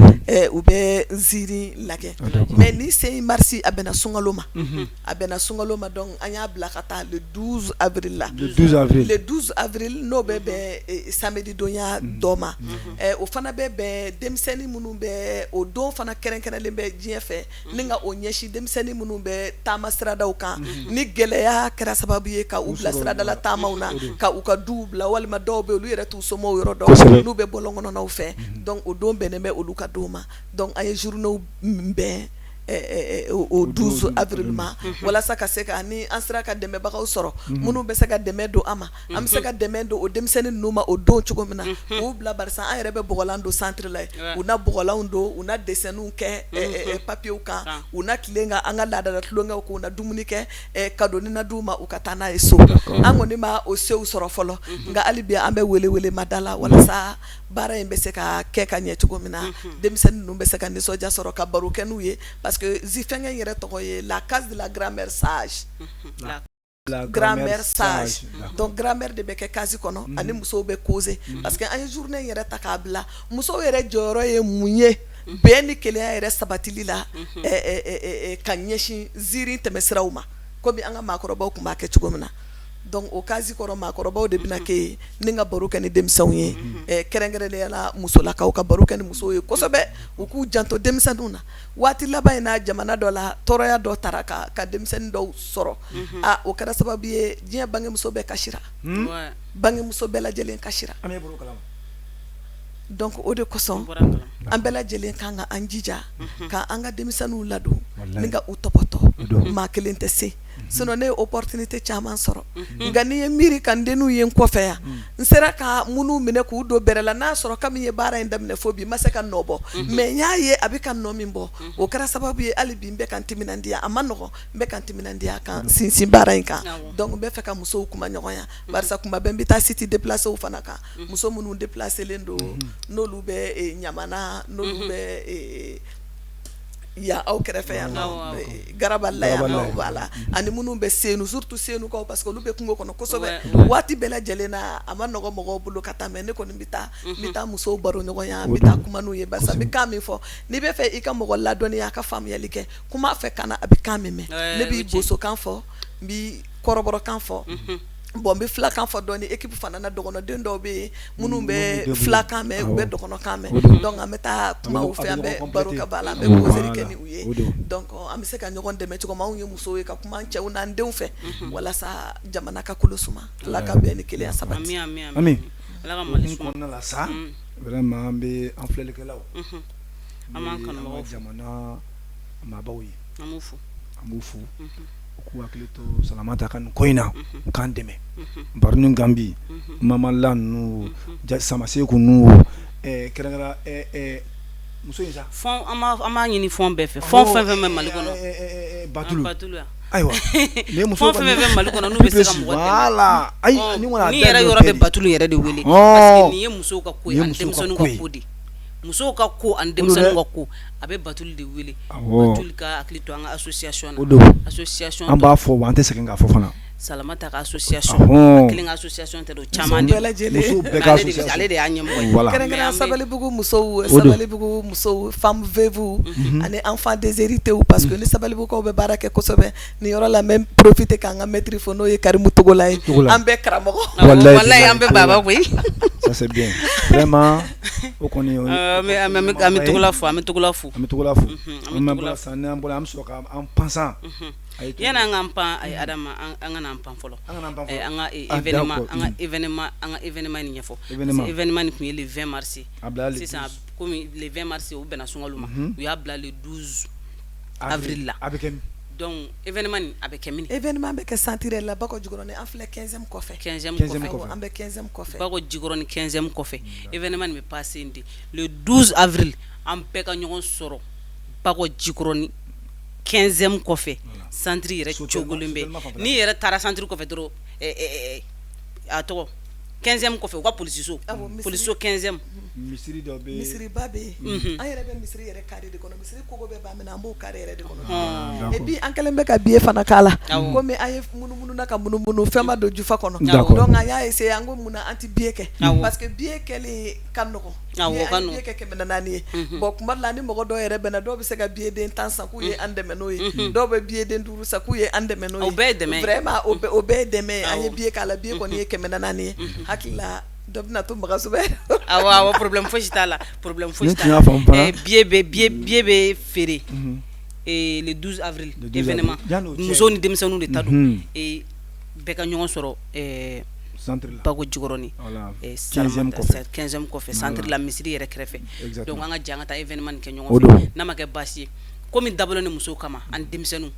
u bɛ ziiri lajɛ. Mais ni sen mars, a bɛnna sunkalo ma, a bɛnna sunkalo ma. Donc an y'a bila ka taa le 12 avril la. Le 12 avril. Le 12 avril, n'o bɛ bɛn samedi donya dɔ ma, o fana bɛ bɛn denmisɛnnin minnu bɛ, o don fana kɛrɛnkɛrɛnlen bɛ diɲɛ fɛ ni ka o ɲɛsin denmisɛnnin minnu bɛ taama siradaw kan, ni gɛlɛya kɛra sababu ye ka u bila siradala taamaw na, ka u ka duw bila, walima dɔw bɛ olu yɛrɛ t'u somɔgɔw yɔrɔ dɔn, n'u bɛ bɔlɔn kɔnɔnaw fɛ. Donc o don bɛnnen bɛ olu ka don ma. Donc an ye journée bɛn o 12 avril ma, walasa ka se ka, ni an sera ka dɛmɛbagaw sɔrɔ minnu bɛ se ka dɛmɛ don an ma, an bɛ se ka dɛmɛ don o denmisɛnnin ninnu ma o don cogo min na, k'u bila, barisa an yɛrɛ bɛ bɔgɔlan don centre la yen. U na bɔgɔlanw don, u na dessinw kɛ papier kan, u na tilen ka an ka laadala tulonkɛw kɛ, u na dumuni kɛ, cadeau na d'u ma, u ka taa n'a ye so. An kɔni ma o sew sɔrɔ fɔlɔ, nka hali bi an bɛ wele wele ma da la, walasa baara in bɛ se ka kɛ ka ɲɛ cogo min na, denmisɛnnin ninnu bɛ se ka nisɔndiya sɔrɔ ka baro kɛ n'u ye, parce que zi fɛnkɛ yɛrɛ tɔgɔ ye la case de la grand-mère sage. Grand-mère sage. Donc grand-mère de bɛ kɛ case kɔnɔ ani musow bɛ causer, parce que an ye journée in yɛrɛ ta k'a bila musow yɛrɛ jɔyɔrɔ ye mun ye bɛn ni kelenya yɛrɛ sabatili la ka ɲɛsin ziiri tɛmɛsiraw ma, komi an ka maakɔrɔbaw tun b'a kɛ cogo min na. Donc o case kɔrɔ, maakɔrɔbaw de bɛna kɛ yen ni ka baro kɛ ni denmisɛnw ye, kɛrɛnkɛrɛnnenya la musolakaw ka baro kɛ ni musow ye kosɛbɛ, u k'u janto denmisɛnninw na. Waati laban in na, jamana dɔ la, tɔɔrɔya dɔ taara ka denmisɛnnin dɔw sɔrɔ. Aa, o kɛra sababu ye diɲɛ bangemuso bɛɛ kasira, bangemuso bɛɛ lajɛlen kasira. Donc o de kosɔn an bɛɛ lajɛlen kan ka an jija ka an ka denmisɛnninw ladon ni ka u tɔpɔtɔ. Maa kelen tɛ se, sinon ne ye opportunité caman sɔrɔ, nka n'i ye miiri ka n denninw ye n kɔfɛ yan, n sera ka minnu minɛ k'u don bɛrɛ la, n'a sɔrɔ kabini n ye baara in daminɛ fo bi n ma se ka nɔ bɔ, mais n y'a ye a bɛ ka nɔ min bɔ, o kɛra sababu ye hali bi n bɛ ka n timinandiya. A ma nɔgɔn, n bɛ ka n timinandiya ka sinsin baara in kan. Donc n bɛ fɛ ka musow kuma ɲɔgɔnya, barisa kuma bɛɛ n bɛ taa site déplacéw fana kan, muso minnu déplacélen don, n'olu bɛ Ɲamana, n'olu bɛ yan aw kɛrɛfɛ yan Garabali yan, voilà, ani minnu bɛ Senu, surtout Senukaw, parce que olu bɛ kungo kɔnɔ kosɛbɛ. Waati bɛɛ lajɛlen na, a ma nɔgɔ mɔgɔw bolo ka taa, mais ne kɔni bɛ taa, n bɛ taa musow baro ɲɔgɔnya, n bɛ taa kuma n'u ye, barisa n bɛ kan min fɔ, n'i bɛ fɛ i ka mɔgɔ ladɔnniya a ka faamuyali kɛ, kuma fɛ kan na, a bɛ kan min mɛn. Ne bɛ bosokan fɔ, n bɛ kɔrɔbɔrɔkan fɔ, bon, n bɛ filakan fɔ dɔɔni. Équipe fana na, dɔgɔnɔden dɔw bɛ yen minnu bɛ filakan mɛn, u bɛ dɔgɔnɔkan mɛn. Donc an bɛ taa kuma u fɛ, an bɛ baro kɛ, b'a la, an bɛ causerie kɛ ni u ye. Donc an bɛ se ka ɲɔgɔn dɛmɛ cogo min, anw ye musow ye, ka kuma an cɛw n'an denw fɛ walasa jamana ka kolo suma, Ala ka bɛn ni kelenya sabati. Ami, Ala ka Mali kɔnɔna la sa, vraiment an bɛ an filɛlikɛlaw, an b'an kanubagaw, jamana maabaw ye, an b'u fo, an b'u fo, u k'u hakili to Salamata ka nin ko in na, u k'an dɛmɛ. Baroni Gambi, Mamala ninnu, Samaseku ninnu, kɛrɛnkɛrɛn muso in sa, fɔn, an b'a ɲini fɔn bɛɛ fɛ, fɔn fɛn fɛn bɛ Mali kɔnɔ. Batulu, ayiwa. Fɔn fɛn fɛn bɛ Mali kɔnɔ, n'u bɛ se ka mɔgɔ dɛmɛ, voilà, ayi, ni yɛrɛ yɔrɔ bɛ Batulu yɛrɛ de wele, parce que nin ye musow ka ko ye ani denmisɛnninw ka ko de, musow ka ko ani denmisɛnninw ka ko. A bɛ Batulu de wele, Batulu ka hakili to an ka association na. O don. Association An b'a fɔ wa, an tɛ sɛgɛn k'a fɔ fana. Salamata ka association, a kelen ka association tɛ, o caman de bɛɛ lajɛlen, musow bɛɛ ka association, ale de y'a ɲɛmɔgɔ ye. Voilà. Kɛrɛnkɛrɛnnenya Sabalibugu musow, Sabalibugu musow, femmes veuves ani enfants déshérités, parce que ni Sabalibugukaw bɛ baara kɛ kosɛbɛ nin yɔrɔ la. N bɛ profiter k'an ka maître fo, n'o ye Karimu Togola ye, an bɛɛ karamɔgɔ. Walahi, an bɛɛ baba koyi. Ça c'est bien, vraiment, o kɔni. An bɛ Togola fo, an bɛ Togola fo. An bɛ Togola fo. An bɛ sisan, n'an bɔra, an bɛ sɔrɔ k'an pansan. Yanni an k'an pan, Adama, an ka n'an pan fɔlɔ, an ka événement, an ka événement, an ka événement nin ɲɛfɔ, parce que événement nin tun ye le 20 mars, sisan komi le 20 mars o bɛnna sunkalo ma, u y'a bila le 12 avril la. A bɛ kɛ. Donc événement nin a bɛ kɛ min? Événement bɛ kɛ centre la, Bakɔ Jikɔrɔni, an filɛ 15e kɔfɛ. 15e kɔfɛ. An bɛ 15e kɔfɛ. Bakɔ Jikɔrɔni 15e kɔfɛ, événement nin bɛ passer yen de le 12 avril. An bɛɛ ka ɲɔgɔn sɔrɔ Bakɔ Jikɔrɔni 15e kɔfɛ, centre yɛrɛ cogolen bɛ. N'i yɛrɛ taara centre kɔfɛ dɔrɔn, a tɔgɔ 15e kɔfɛ, u ka polisiso, polisiso 15e. Misiri dɔ bɛ. Misiriba bɛ yen, an yɛrɛ bɛ misiri yɛrɛ carré de kɔnɔ, misiri kogo bɛɛ b'an minɛ, an b'o carré yɛrɛ de kɔnɔ. Et puis an kɛlen bɛ ka billet fana k'a la, komi an ye munumunu ka munumunu, fɛn ma don jufa kɔnɔ. Donc an y'a essayer, an ko munna an tɛ billet kɛ? Parce que billet kɛlen ka nɔgɔn. An ye kɛ 400 ye. Bon, kuma la ni mɔgɔ dɔw yɛrɛ bɛnna, dɔw bɛ se ka billet den 10 san k'u ye an dɛmɛ n'o ye, dɔw bɛ billet den 5 san k'u ye an dɛmɛ n'o ye. O bɛɛ ye dɛmɛ. Vraiment, o bɛɛ ye dɛmɛ ye. An ye billet k'a la, billet kɔni ye 400 ye. Hakili la dɔ bɛna to Magasu bɛ. Awɔ awɔ, problème fosi t'a la, problème fosi t'a la. Billet bɛ feere le 12 avril, événement, musow ni denmisɛnninw de ta don. Bɛɛ ka ɲɔgɔn sɔrɔ Bakɔ Jikɔrɔni 15e kɔfɛ, centre la, misiri yɛrɛ kɛrɛfɛ. Donc an ka jɛ an ka taa événement nin kɛ ɲɔgɔn fɛ, n'a ma kɛ baasi ye. Komi dabɔlen ni musow kama ani denmisɛnninw,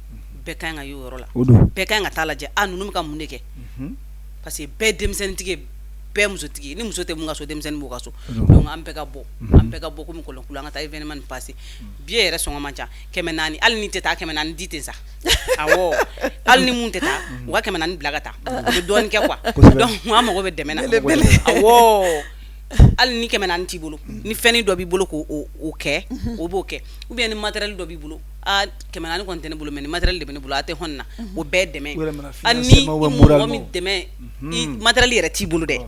bɛɛ ka kan ka ye o yɔrɔ la, bɛɛ ka kan ka taa lajɛ a ninnu bɛ ka mun de kɛ, parce que bɛɛ denmisɛnnintigi ye, bɛɛ musotigi. Ni muso tɛ mun ka so, denmisɛnnin b'o ka so. Donc an bɛɛ ka bɔ, an bɛɛ ka bɔ komi kɔlɔnkulu, an ka taa événement nin passer. Billet yɛrɛ sɔngɔ man ca, 400. Hali ni tɛ taa, 400 di ten sa. Awɔ, hali ni mun tɛ taa, u ka 400 bila ka taa, u bɛ dɔɔnin kɛ quoi. Donc an mago bɛ dɛmɛ na. Awɔ. Hali ni 400 t'i bolo, ni fɛnnin dɔ b'i bolo k'o o kɛ, o b'o kɛ, ou bien ni matériel dɔ b'i bolo, aa 400 kɔni tɛ ne bolo mais ni matériel de bɛ ne bolo, a tɛ hɔn na, o bɛɛ dɛmɛ. Hali ni mɔgɔ min dɛmɛ, i matériel yɛrɛ t'i bolo dɛ,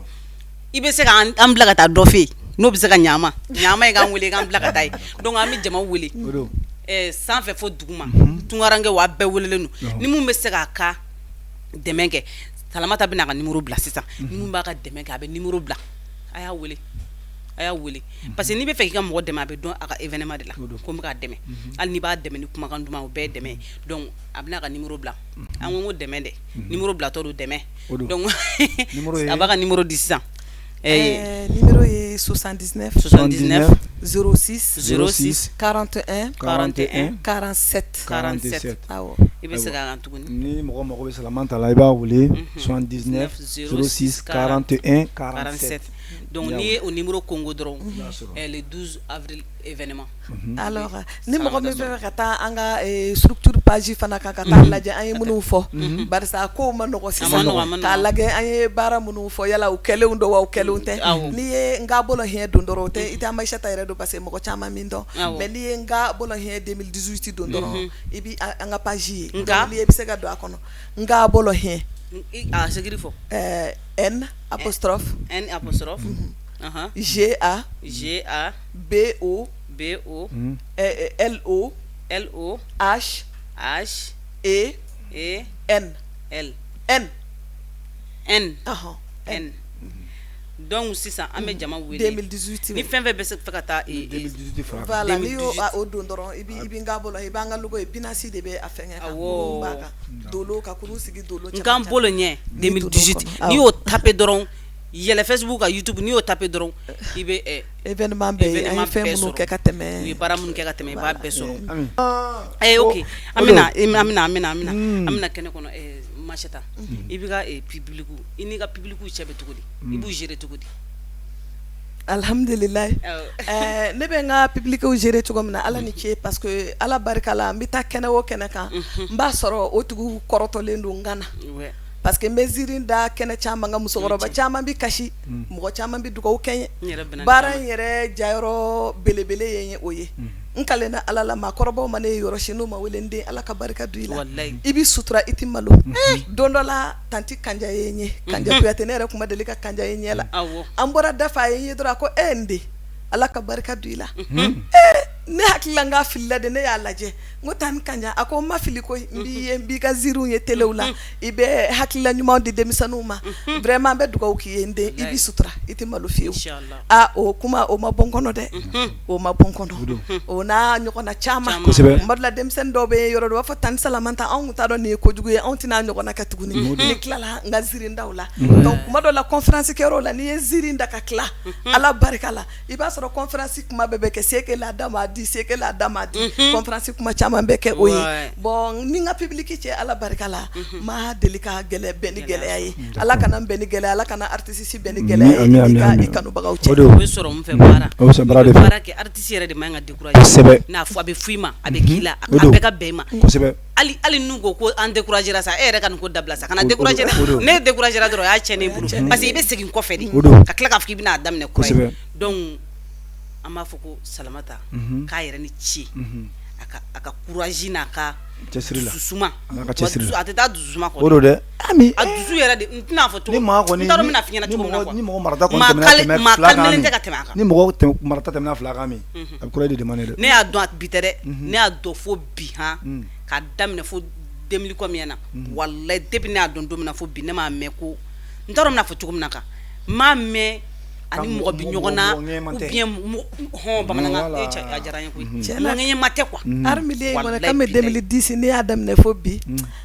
i bɛ se k'an bila ka taa dɔ fɛ yen n'o bɛ se ka ɲɛ an ma, ɲɛ an ma, i k'an wele k'an bila ka taa yen. Donc an bɛ jama wele sanfɛ fo duguma, tunkarankew a bɛɛ welelen don. Ni mun bɛ se k'a ka dɛmɛ kɛ, Salamata bɛna a ka numéro bila sisan. Ni mun b'a ka dɛmɛ kɛ, a bɛ numéro bila, a y'a wele, a y'a wele, parce que n'i bɛ fɛ k'i ka mɔgɔ dɛmɛ, a bɛ dɔn a ka événement de la ko n bɛ k'a dɛmɛ. Hali n'i b'a dɛmɛ ni kumakan duman, o bɛɛ ye dɛmɛ. Donc a bɛna a ka numéro bila. An ko dɛmɛ dɛ, numéro bilatɔ don dɛmɛ. Donc a b'a ka numéro di sisan. Numéro ye 79 79 06 06 41 41 47. 47. I bɛ segin a kan tuguni. Ni mɔgɔ mago bɛ Salamata la, i b'a wele 79 06 41 47. Donc n'i ye o numéro kongo dɔrɔn, le 12 avril événement. Alors ni mɔgɔ min bɛ fɛ ka taa an ka structure page fana kan ka taa lajɛ an ye minnu fɔ, barisa kow ma nɔgɔ sisan, k'a lajɛ an ye baara minnu fɔ, yala u kɛlenw don wa u kɛlenw tɛ. N'i ye n ka bolo hiɲɛ don dɔrɔn, o tɛ i tɛ Maïchata yɛrɛ don parce que mɔgɔ caman min dɔn, mais n'i ye n ka bolo hiɲɛ 2018 don dɔrɔn, i bɛ an ka page ye. N'i bɛ se ka don a kɔnɔ, n ka bolo hiɲɛ. A segin fɔ. N apostrophe N apostrophe G A G A B O B O L O L O H H E E N L N N N. Donc sisan an bɛ jama wele 2018 ni fɛn fɛn bɛ se ka taa 2018. Voilà, n'i y'o o don dɔrɔn, i bɛ n ka bolo, i b'an ka logo ye, pinasi de bɛ a fɛngɛ kan, kurun b'a kan, dolo ka kurun sigi dolo. N k'an bolo ɲɛ 2018, n'i y'o taper dɔrɔn, yɛlɛ Facebook kan, YouTube, n'i y'o taper dɔrɔn, i bɛ événement bɛɛ ye, an ye fɛn minnu kɛ ka tɛmɛ, u ye baara minnu kɛ ka tɛmɛ, i b'a bɛɛ sɔrɔ. Ok, an bɛna an bɛna an bɛna an bɛna an bɛna kɛnɛ kɔnɔ. Machata, i b'i ka public, i n'i ka public cɛ bɛ cogo di? I b'u gérer cogo di? Alhamdulilayi, ne bɛ n ka public gérer cogo min na, Ala ni ce, parce que Ala barika la, n bɛ taa kɛnɛ o kɛnɛ kan, n b'a sɔrɔ o tigiw kɔrɔtɔlen don n ka na, parce que n bɛ ziiri da kɛnɛ caman kan, musokɔrɔba caman bɛ kasi, mɔgɔ caman bɛ dugawu kɛ n ye. Baara in yɛrɛ jayɔrɔ belebele ye o ye. N kalenna Ala la, maakɔrɔbaw ma ne ye yɔrɔ si n'u ma wele n den, Ala ka barika don i la, i bɛ sutura, i tɛ malo. Don dɔ la, tantie Kanja ye n ye, Kanja Kuyate, ne yɛrɛ tun ma deli ka Kanja ye ɲɛ la. An bɔra da fɛ, a ye n ye dɔrɔn, a ko e n den, Ala ka barika don i la. Ne hakili la n k'a filila de, ne y'a lajɛ, n ko tantie Kanja, a ko n ma fili koyi, n b'i ye, n b'i ka ziiriw ye telew la, i bɛ hakilila ɲumanw di denmisɛnninw ma, vraiment n bɛ dugawu k'i ye n den, i bɛ sutura, i tɛ malo fiyewu. Aa o kuma o ma bɔ n kɔnɔ dɛ, o ma bɔ n kɔnɔ. O n'a ɲɔgɔnna caman. Tuma dɔ la, denmisɛnnin dɔw bɛ yɔrɔ dɔ, u b'a fɔ tantie Salamata, anw tun t'a dɔn nin ye kojugu ye, anw tɛna ɲɔgɔnna kɛ tuguni. Ne tilala n ka ziiri daw la. Donc tuma dɔ la, conférence kɛyɔrɔ la, n'i ye ziiri da ka tila, Ala barika la, i b'a sɔrɔ conférence kuma bɛɛ bɛ kɛ ce que la dame a dit, ce que la dame a dit, conférence kuma caman bɛ kɛ o ye. Bon, ni n ka public cɛ, Ala barika la, n ma deli ka gɛlɛ bɛn ni gɛlɛya ye. Ala kana n bɛn ni gɛlɛya, Ala kana artiste si bɛn ni gɛlɛya ye i kanubagaw cɛ. O bɛ sɔrɔ mun fɛ? Baara, baara kɛ. Artiste yɛrɛ de man kan ka décourager. N'a fɔ a bɛ fɔ i ma, a bɛ k'i la, a bɛɛ ka bɛn i ma. Hali n'u ko ko an décourager sa, e yɛrɛ ka nin ko dabila sa, kana décourager dɛ. Ne décourager dɔrɔn, o y'a tiɲɛnen ye bolo, parce que i bɛ segin kɔfɛ de ka tila k'a fɔ k'i bɛna a daminɛ kura ye. Donc an b'a fɔ ko Salamata k'a yɛrɛ ni ce, a ka courage n'a ka dususuma, a tɛ taa dususuma kɔ. O don dɛ. Ami. A dusu yɛrɛ de, n tɛna fɔ cogo, n t'a dɔn n bɛna f'i ɲɛna cogo min na quoi. Ni mɔgɔ marata kɔni tɛmɛna maa kalimelen tɛ ka tɛmɛ a kan. Ni mɔgɔ marata tɛmɛna fila kan, min a bɛ kura de demande dɛ. Ne y'a dɔn bi tɛ dɛ, ne y'a dɔn fo bi han, k'a daminɛ fo 2000 combien na, walayi, depuis ne y'a dɔn don min na fo bi, ne m'a mɛn ko, n t'a dɔn n bɛna fɔ cogo min na kan, n m'a mɛn ani mɔgɔ bɛ ɲɔgɔn na ou bien hɔn bamanankan e cɛ, a diyara n ye koyi, mɔgɔ ŋɛɲɛma tɛ quoi. Art milieu in kɔnɔ, kabini 2010 ne y'a daminɛ fo bi,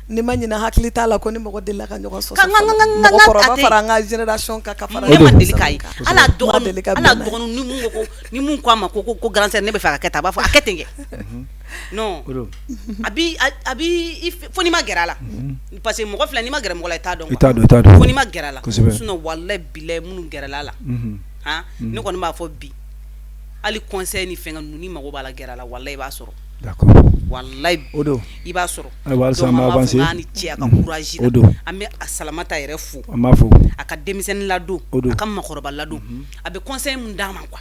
ni ma ɲinɛ, hakili t'a la ko ni mɔgɔ delila ka ɲɔgɔn sɔsɔ. Mɔgɔkɔrɔba fara an ka génération kan ka fara ne ma deli k'a ye. Hali a dɔgɔnin, hali a dɔgɔnin, ni mun ko ni mun ko a ma ko grand sœur, ne bɛ fɛ ka kɛ tan, a b'a fɔ a kɛ ten kɛ. Non, a bi fo n'i ma gɛrɛ a la, parce que mɔgɔ filɛ, n'i ma gɛrɛ mɔgɔ la, i t'a dɔn. I t'a dɔn, i t'a dɔn. Fo n'i ma gɛrɛ a la. Sinon walayi bilayi, minnu gɛrɛla a la han, ne kɔni b'a fɔ bi, hali conseil ni fɛngɛ ninnu, ni mago b'a la, gɛrɛ a la, walayi i b'a sɔrɔ. D'accord. Walayi, O don. I b'a sɔrɔ. Ayiwa, halisa Donc an b'a an b'a fɔ avancer. k'a ni ce, a ka courage O don. la. An bɛ a Salamata yɛrɛ fo. An b'a fo. A ka denmisɛnnin ladon. O don. A ka makɔrɔba ladon, a bɛ conseil mun d'a ma quoi.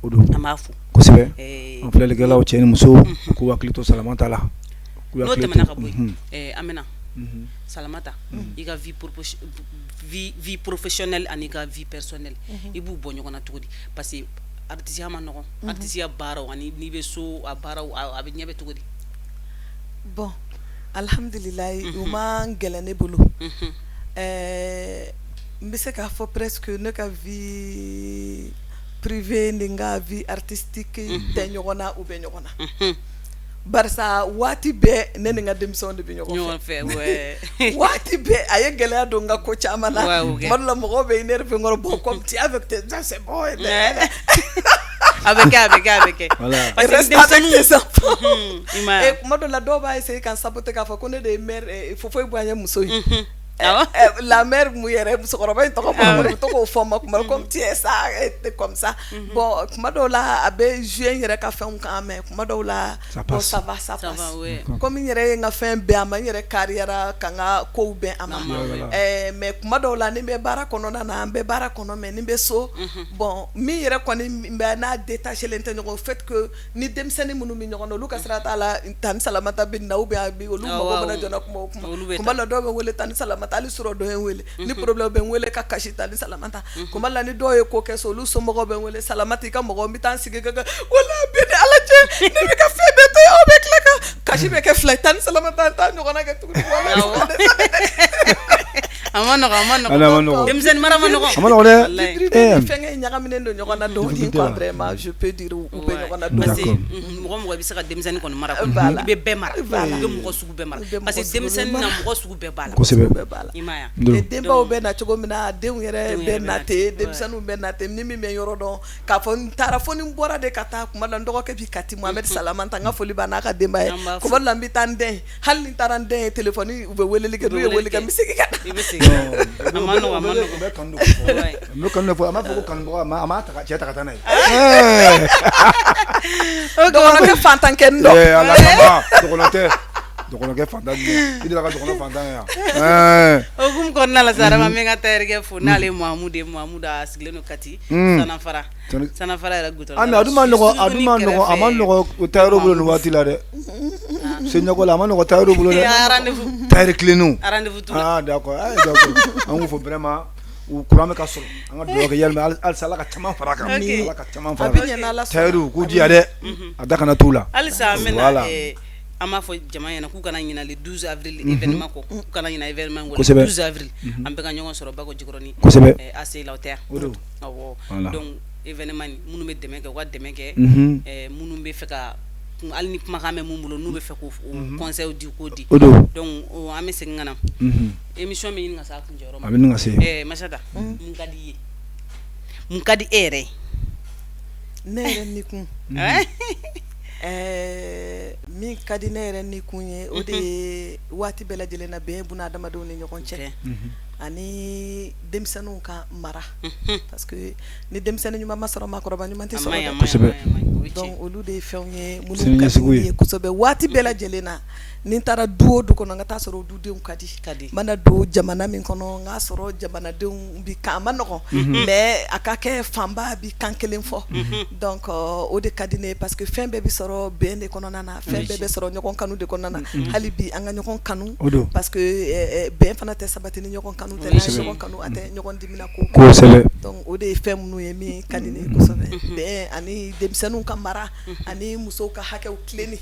O don. An b'a fo. Kosɛbɛ. An filɛlikɛlaw, cɛ ni muso, k'u hakili to Salamata la. K'u N'o hakili tɛmɛna to. ka bɔ yen, an bɛna Salamata, i ka vie professionnelle ani ka vie personnelle, i b'u bɔ ɲɔgɔn na cogo di? Parce que artiste ma nɔgɔn, artiste baaraw ani n'i bɛ so, a baaraw a bɛ ɲɛ bɛ cogo di? Bon, alhamdulilayi, u ma gɛlɛn ne bolo. N bɛ se k'a fɔ presque ne ka vie privée ni n ka vie artistique tɛ ɲɔgɔn na, u bɛ ɲɔgɔn na, barisa waati bɛɛ ne ni n ka denmisɛnw de bɛ ɲɔgɔn fɛ. Waati bɛɛ a ye gɛlɛya don n ka ko caman na. Tuma dɔ la mɔgɔw bɛ énervé n kɔrɔ. Bon, comme tu es avec tes gens, c'est bon. A bɛ kɛ, a bɛ kɛ, a bɛ kɛ. Parce que reste avec tes enfants. Et tuma dɔ la, dɔw b'a essayer ka n saboter k'a fɔ ko ne de ye mère Fofoyi Bonya muso ye. La mère mun yɛrɛ, musokɔrɔba in tɔgɔ bɔra, u bɛ to k'o fɔ n ma kuma, comme tu es ça, comme ça. Bon, kuma dɔw la a bɛ jouer n yɛrɛ ka fɛnw kan, mais kuma dɔw la, bon, ça va, ça passe. Comme n yɛrɛ ye n ka fɛn bɛn a ma, n yɛrɛ kariyara ka n ka kow bɛn a ma. Mais kuma dɔw la, ni n bɛ baara kɔnɔna na, an bɛ baara kɔnɔ, mais ni n bɛ so, bon, min yɛrɛ kɔni bɛ n'a détaché len tɛ ɲɔgɔn, au fait que ni denmisɛnnin minnu bɛ ɲɔgɔn na, olu ka sira t'a la. Tani Salamata bɛ nin na, ou bien olu mago mana jɔ n na kuma o kuma, kuma la dɔw bɛ wele Tani Salamata. Hali sɔrɔ dɔ ye n wele ni problème bɛ n wele ka kasi Tani Salamata. Kuma la ni dɔw ye ko kɛ so, olu somɔgɔw bɛ n wele: Salamata, i ka mɔgɔ, n bɛ taa n sigi ka wala bɛ ni Ala cɛ, ne bɛ ka fɛn bɛɛ to yen, aw bɛ tila ka kasi bɛ kɛ fila ye. Tani Salamata, n t'a ɲɔgɔnna kɛ tuguni. A ma nɔgɔn, a ma nɔgɔn, denmisɛnnin mara ma nɔgɔn. A ma nɔgɔn dɛ. Vie fɛnkɛ ɲagaminen don ɲɔgɔn na dɔɔnin quoi. Vraiment, je peux dire u bɛ ɲɔgɔn na dɔɔnin. Parce que mɔgɔ mɔgɔ i bɛ se ka denmisɛnnin kɔni mara, i bɛ bɛɛ mara, i bɛ mɔgɔ sugu bɛɛ mara, parce que denmisɛnnin na, mɔgɔ sugu bɛɛ b'a la. Kosɛbɛ. Bɛɛ b'a la. I m'a ye? Denbaw bɛ na cogo min na, denw yɛrɛ bɛ na ten, denmisɛnninw bɛ na ten. Ni min bɛ yɔrɔ dɔn k'a fɔ n taara, fo ni n bɔra de ka taa. Kuma la n dɔgɔkɛ bi Kati, Mohamed Salamata, n ka foli b'a n'a ka denbaya ye. Kuma la n bɛ taa n den, hali ni n taara n den ye, téléphone u bɛ weleli kɛ, n'u ye weleli kɛ, n bɛ segin ka na. I bɛ segin, a ma nɔgɔn, a ma nɔgɔn. U bɛ kanu de, u bɛ kanu de fɔ. A m'a fɔ ko kanubaga, a m'a ta ka cɛ ta ka taa n'a ye. Dɔgɔnɔkɛ fantankɛnin dɔ. Ala kama, dɔgɔnɔ tɛ, dɔgɔnɔkɛ fantan jumɛn? I delila ka dɔgɔnɔ fantan ye yan? O hukumu kɔnɔna la sa, Adama, n bɛ n ka tailleur fo, n'ale ye Mahamudu ye. Mahamudu, a sigilen don Kati Sanafara, Sanafara yɛrɛ goudron. Ami, a dun ma nɔgɔ, a dun ma nɔgɔ, a ma nɔgɔ tailleur bolo nin waati la dɛ. Seɲɔgɔn la, a ma nɔgɔ tailleur bolo dɛ. Rendez-vous. Tailleur tilennenw. Rendez-vous t'u la. Ah d'accord, ah d'accord, an k'u fo vraiment, u courant bɛ ka sɔrɔ. An ka dugawu kɛ yalima halisa Ala ka caman fara a kan, Ala ka caman fara a kan. Tailleur k'u jija dɛ, a da kana t'u la. Halisa an bɛna, an b'a fɔ jama ɲɛna k'u kana ɲinɛ le 12 avril événement kɔ, k'u kana ɲinɛ événement kɔ. Le 12 avril, an bɛ ka ɲɔgɔn sɔrɔ Bako Jikɔrɔni. AC la hauteur. O don. Awɔ, donc événement nin, minnu bɛ dɛmɛ kɛ, u ka dɛmɛ kɛ. Minnu bɛ fɛ ka, hali ni kumakan bɛ mun bolo, n'u bɛ fɛ k'o conseil di, k'o di. O don. Donc an bɛ segin ka na, émission bɛ ɲini ka s'a kuncɛyɔrɔ ma. A bɛ ɲini ka se. Masata, mun ka di i ye, mun ka di e yɛrɛ ye? Ne yɛrɛ ni kun, min ka di ne yɛrɛ ni kun ye, o de ye waati bɛɛ lajɛlen na bɛn buna adamadenw ni ɲɔgɔn cɛ ani denmisɛnninw ka mara, parce que ni denmisɛnnin ɲuman ma sɔrɔ, maakɔrɔba ɲuman tɛ sɔrɔ dɛ. Donc olu de ye fɛnw ye minnu ka di ne ye kosɛbɛ waati bɛɛ lajɛlen na. Ni n taara du o du kɔnɔ, n ka taa sɔrɔ o dudenw ka di. N mana don jamana min kɔnɔ, n k'a sɔrɔ jamanadenw bi kan, a ma nɔgɔn, mais a ka kɛ fanba bi kan kelen fɔ. Donc o de ka di ne ye, parce que fɛn bɛɛ bɛ sɔrɔ bɛn de kɔnɔna na, fɛn bɛɛ bɛ sɔrɔ ɲɔgɔn kanu de kɔnɔna na. Hali bi an ka ɲɔgɔn kanu, parce que bɛn fana tɛ sabati ni ɲɔgɔn kanu tɛ. N'an ye ɲɔgɔn kanu, a tɛ ɲɔgɔn dimina ko. Donc o de ye fɛn minnu ye min ka di ne ye kosɛbɛ: bɛn ani denmisɛnninw ka mara ani musow ka hakɛw tilenni,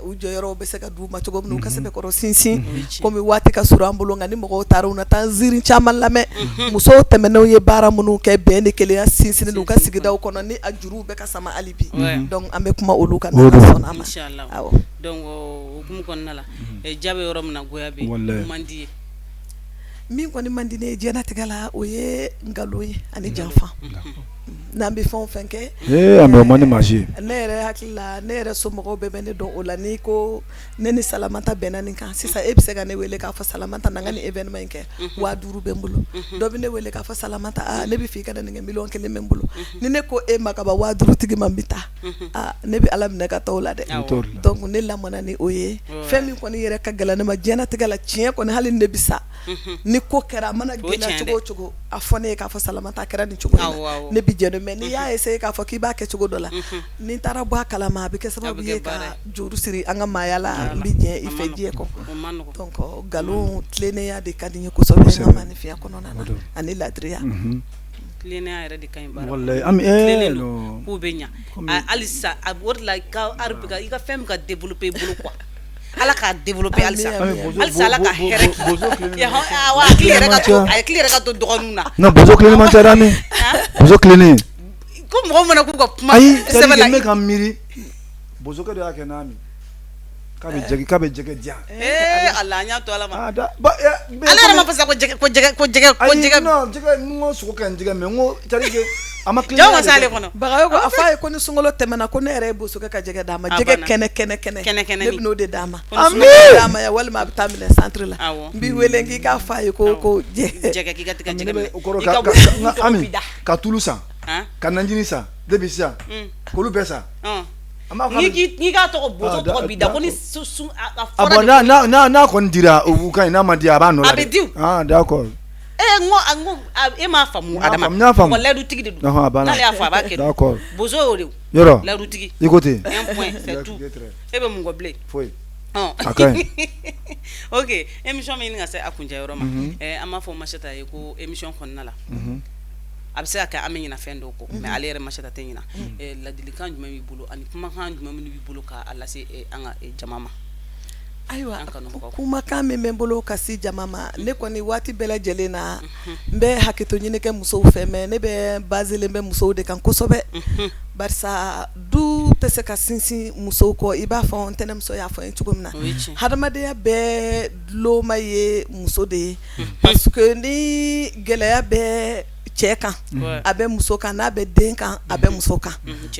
u jɔyɔrɔw bɛ se ka d'u ma cogo min na, u ka sɛbɛkɔrɔ sinsin. Komi waati ka surun an bolo, nka ni mɔgɔw taara, u na taa ziiri caman lamɛn, musow tɛmɛnenw ye baara minnu kɛ bɛn ni kelenya sinsinni u ka sigidaw kɔnɔ, ni a juruw bɛ ka sama hali bi. Donc an bɛ kuma olu kan n'Ala sɔnna a ma. Inchallah. Donc o hukumu kɔnɔna la, ja bɛ yɔrɔ min na, goya bɛ yen, man di ye. Min kɔni man di ne ye diɲɛlatigɛ la, o ye nkalon ye ani janfa. N'an bɛ fɛn o fɛn kɛ, ee Ami, o man di maa si ye. Ne yɛrɛ hakili la, ne yɛrɛ somɔgɔw bɛɛ bɛ ne dɔn o la. N'i ko ne ni Salamata bɛnna nin kan sisan, e bɛ se ka ne wele k'a fɔ Salamata, na n ka nin événement in kɛ, 5000 bɛ n bolo. Dɔ bɛ ne wele k'a fɔ Salamata, aa ne bɛ fɛ i ka na nin kɛ, miliyɔn 1 bɛ n bolo. Ni ne ko e ma ka ban 5000 tigi ma, n bɛ taa, aa ne bɛ Ala minɛ ka taa o la dɛ. Donc ne lamɔna ni o ye. Fɛn min kɔni yɛrɛ ka gɛlɛn ne ma diɲɛlatigɛ la, tiɲɛ kɔni, hali ne bɛ sa, ni ko kɛra, a mana gɛlɛya cogo o cogo, a fɔ ne ye k'a fɔ Salamata, a kɛra nin cogo in na, ne bɛ jɛn. Mais n'i y'a essayer k'a fɔ k'i b'a kɛ cogo dɔ la, ni n taara bɔ a kalama, a bɛ kɛ sababu ye ka juru siri an ka maaya la. N bɛ jɛn i fɛ diɲɛ kɔ. Donc nkalon, tilennenya de ka di n ye kosɛbɛ n ka maanifinya kɔnɔna na, ani ladiriya. Tilennenya yɛrɛ de ka ɲi baara kɔnɔ, k'u bɛ ɲa halisa. O de la i ka fɛn bɛ ka développer i bolo quoi. Ala k'a développer halisa, halisa Ala ka hɛrɛ k'i hakili yɛrɛ ka to, hakili yɛrɛ ka to dɔgɔninw na. Non, bozo tilennen man ca dɛ Ami, bozo tilennen. Ko mɔgɔw mana k'u ka kuma. Ayi, c'est à dire ne ka miiri, bozokɛ dɔ y'a kɛ n'Ami k'a bɛ jɛgɛ di yan. Ee Ala, an y'a to Ala ma. Ale yɛrɛ ma fɔ sisan ko jɛgɛ, ko jɛgɛ, ko jɛgɛ, ko jɛgɛ. Non, jɛgɛ, n ko sogo ka ɲi jɛgɛ, mais n ko c'est à dire que a ma Jɔn ma s'ale kɔnɔ. Bagayogo, a fɔ a ye ko ni sunkalo tɛmɛna, ko ne yɛrɛ ye bozokɛ ka jɛgɛ d'a ma, jɛgɛ kɛnɛ kɛnɛ kɛnɛ. Kɛnɛ kɛnɛ. Ne bɛ n'o de d'a ma. Ami d'a ma yan, walima a bɛ taa minɛ centre la. N b'i wele k'i k'a fɔ a ye ko jɛgɛ, k'i ka tigɛ jɛgɛ minɛ. O kɔrɔ ka Ami ka tulu san, ka najini san depuis sisan, k'olu bɛɛ san. N'i k'a tɔgɔ, bozo tɔgɔ b'i da ko ni sun a fɔra. Bon, n'a kɔni dira, o ka ɲi. N'a ma di, a b'a nɔ la. A bɛ di. Ah, d'accord. Ee, n ko e m'a faamu, Adama. N y'a faamu. Mɔgɔ layidutigi de don. A banna. N'ale y'a fɔ, a b'a kɛ. D'accord. Bozo y'o de. Yɔrɔ. Layidutigi. I ko ten. Un point, c'est tout. E bɛ mun kɔ bilen? Foyi. A ka ɲi. Ok, émission bɛ ɲini ka se a kuncɛ yɔrɔ ma. An b'a fɔ Masata ye ko émission kɔnɔna la, a bɛ se ka kɛ an bɛ ɲina fɛn dɔw kɔ, mais ale yɛrɛ Masata tɛ ɲina. Ladilikan jumɛn b'i bolo ani kumakan jumɛn minnu b'i bolo k'a lase an ka jama ma? Ayiwa, kumakan min bɛ n bolo ka se jama ma, ne kɔni waati bɛɛ lajɛlen na, n bɛ hakɛto ɲini kɛ musow fɛ, mais ne bɛ baselen bɛ musow de kan kosɛbɛ, barisa du tɛ se ka sinsin musow kɔ. I b'a fɔ ntɛnɛmuso y'a fɔ n ye cogo min na, hadamadenya bɛɛ duloma ye muso de ye, parce que ni gɛlɛya bɛ cɛ kan, a bɛ muso kan, n'a bɛ den kan, a bɛ muso kan.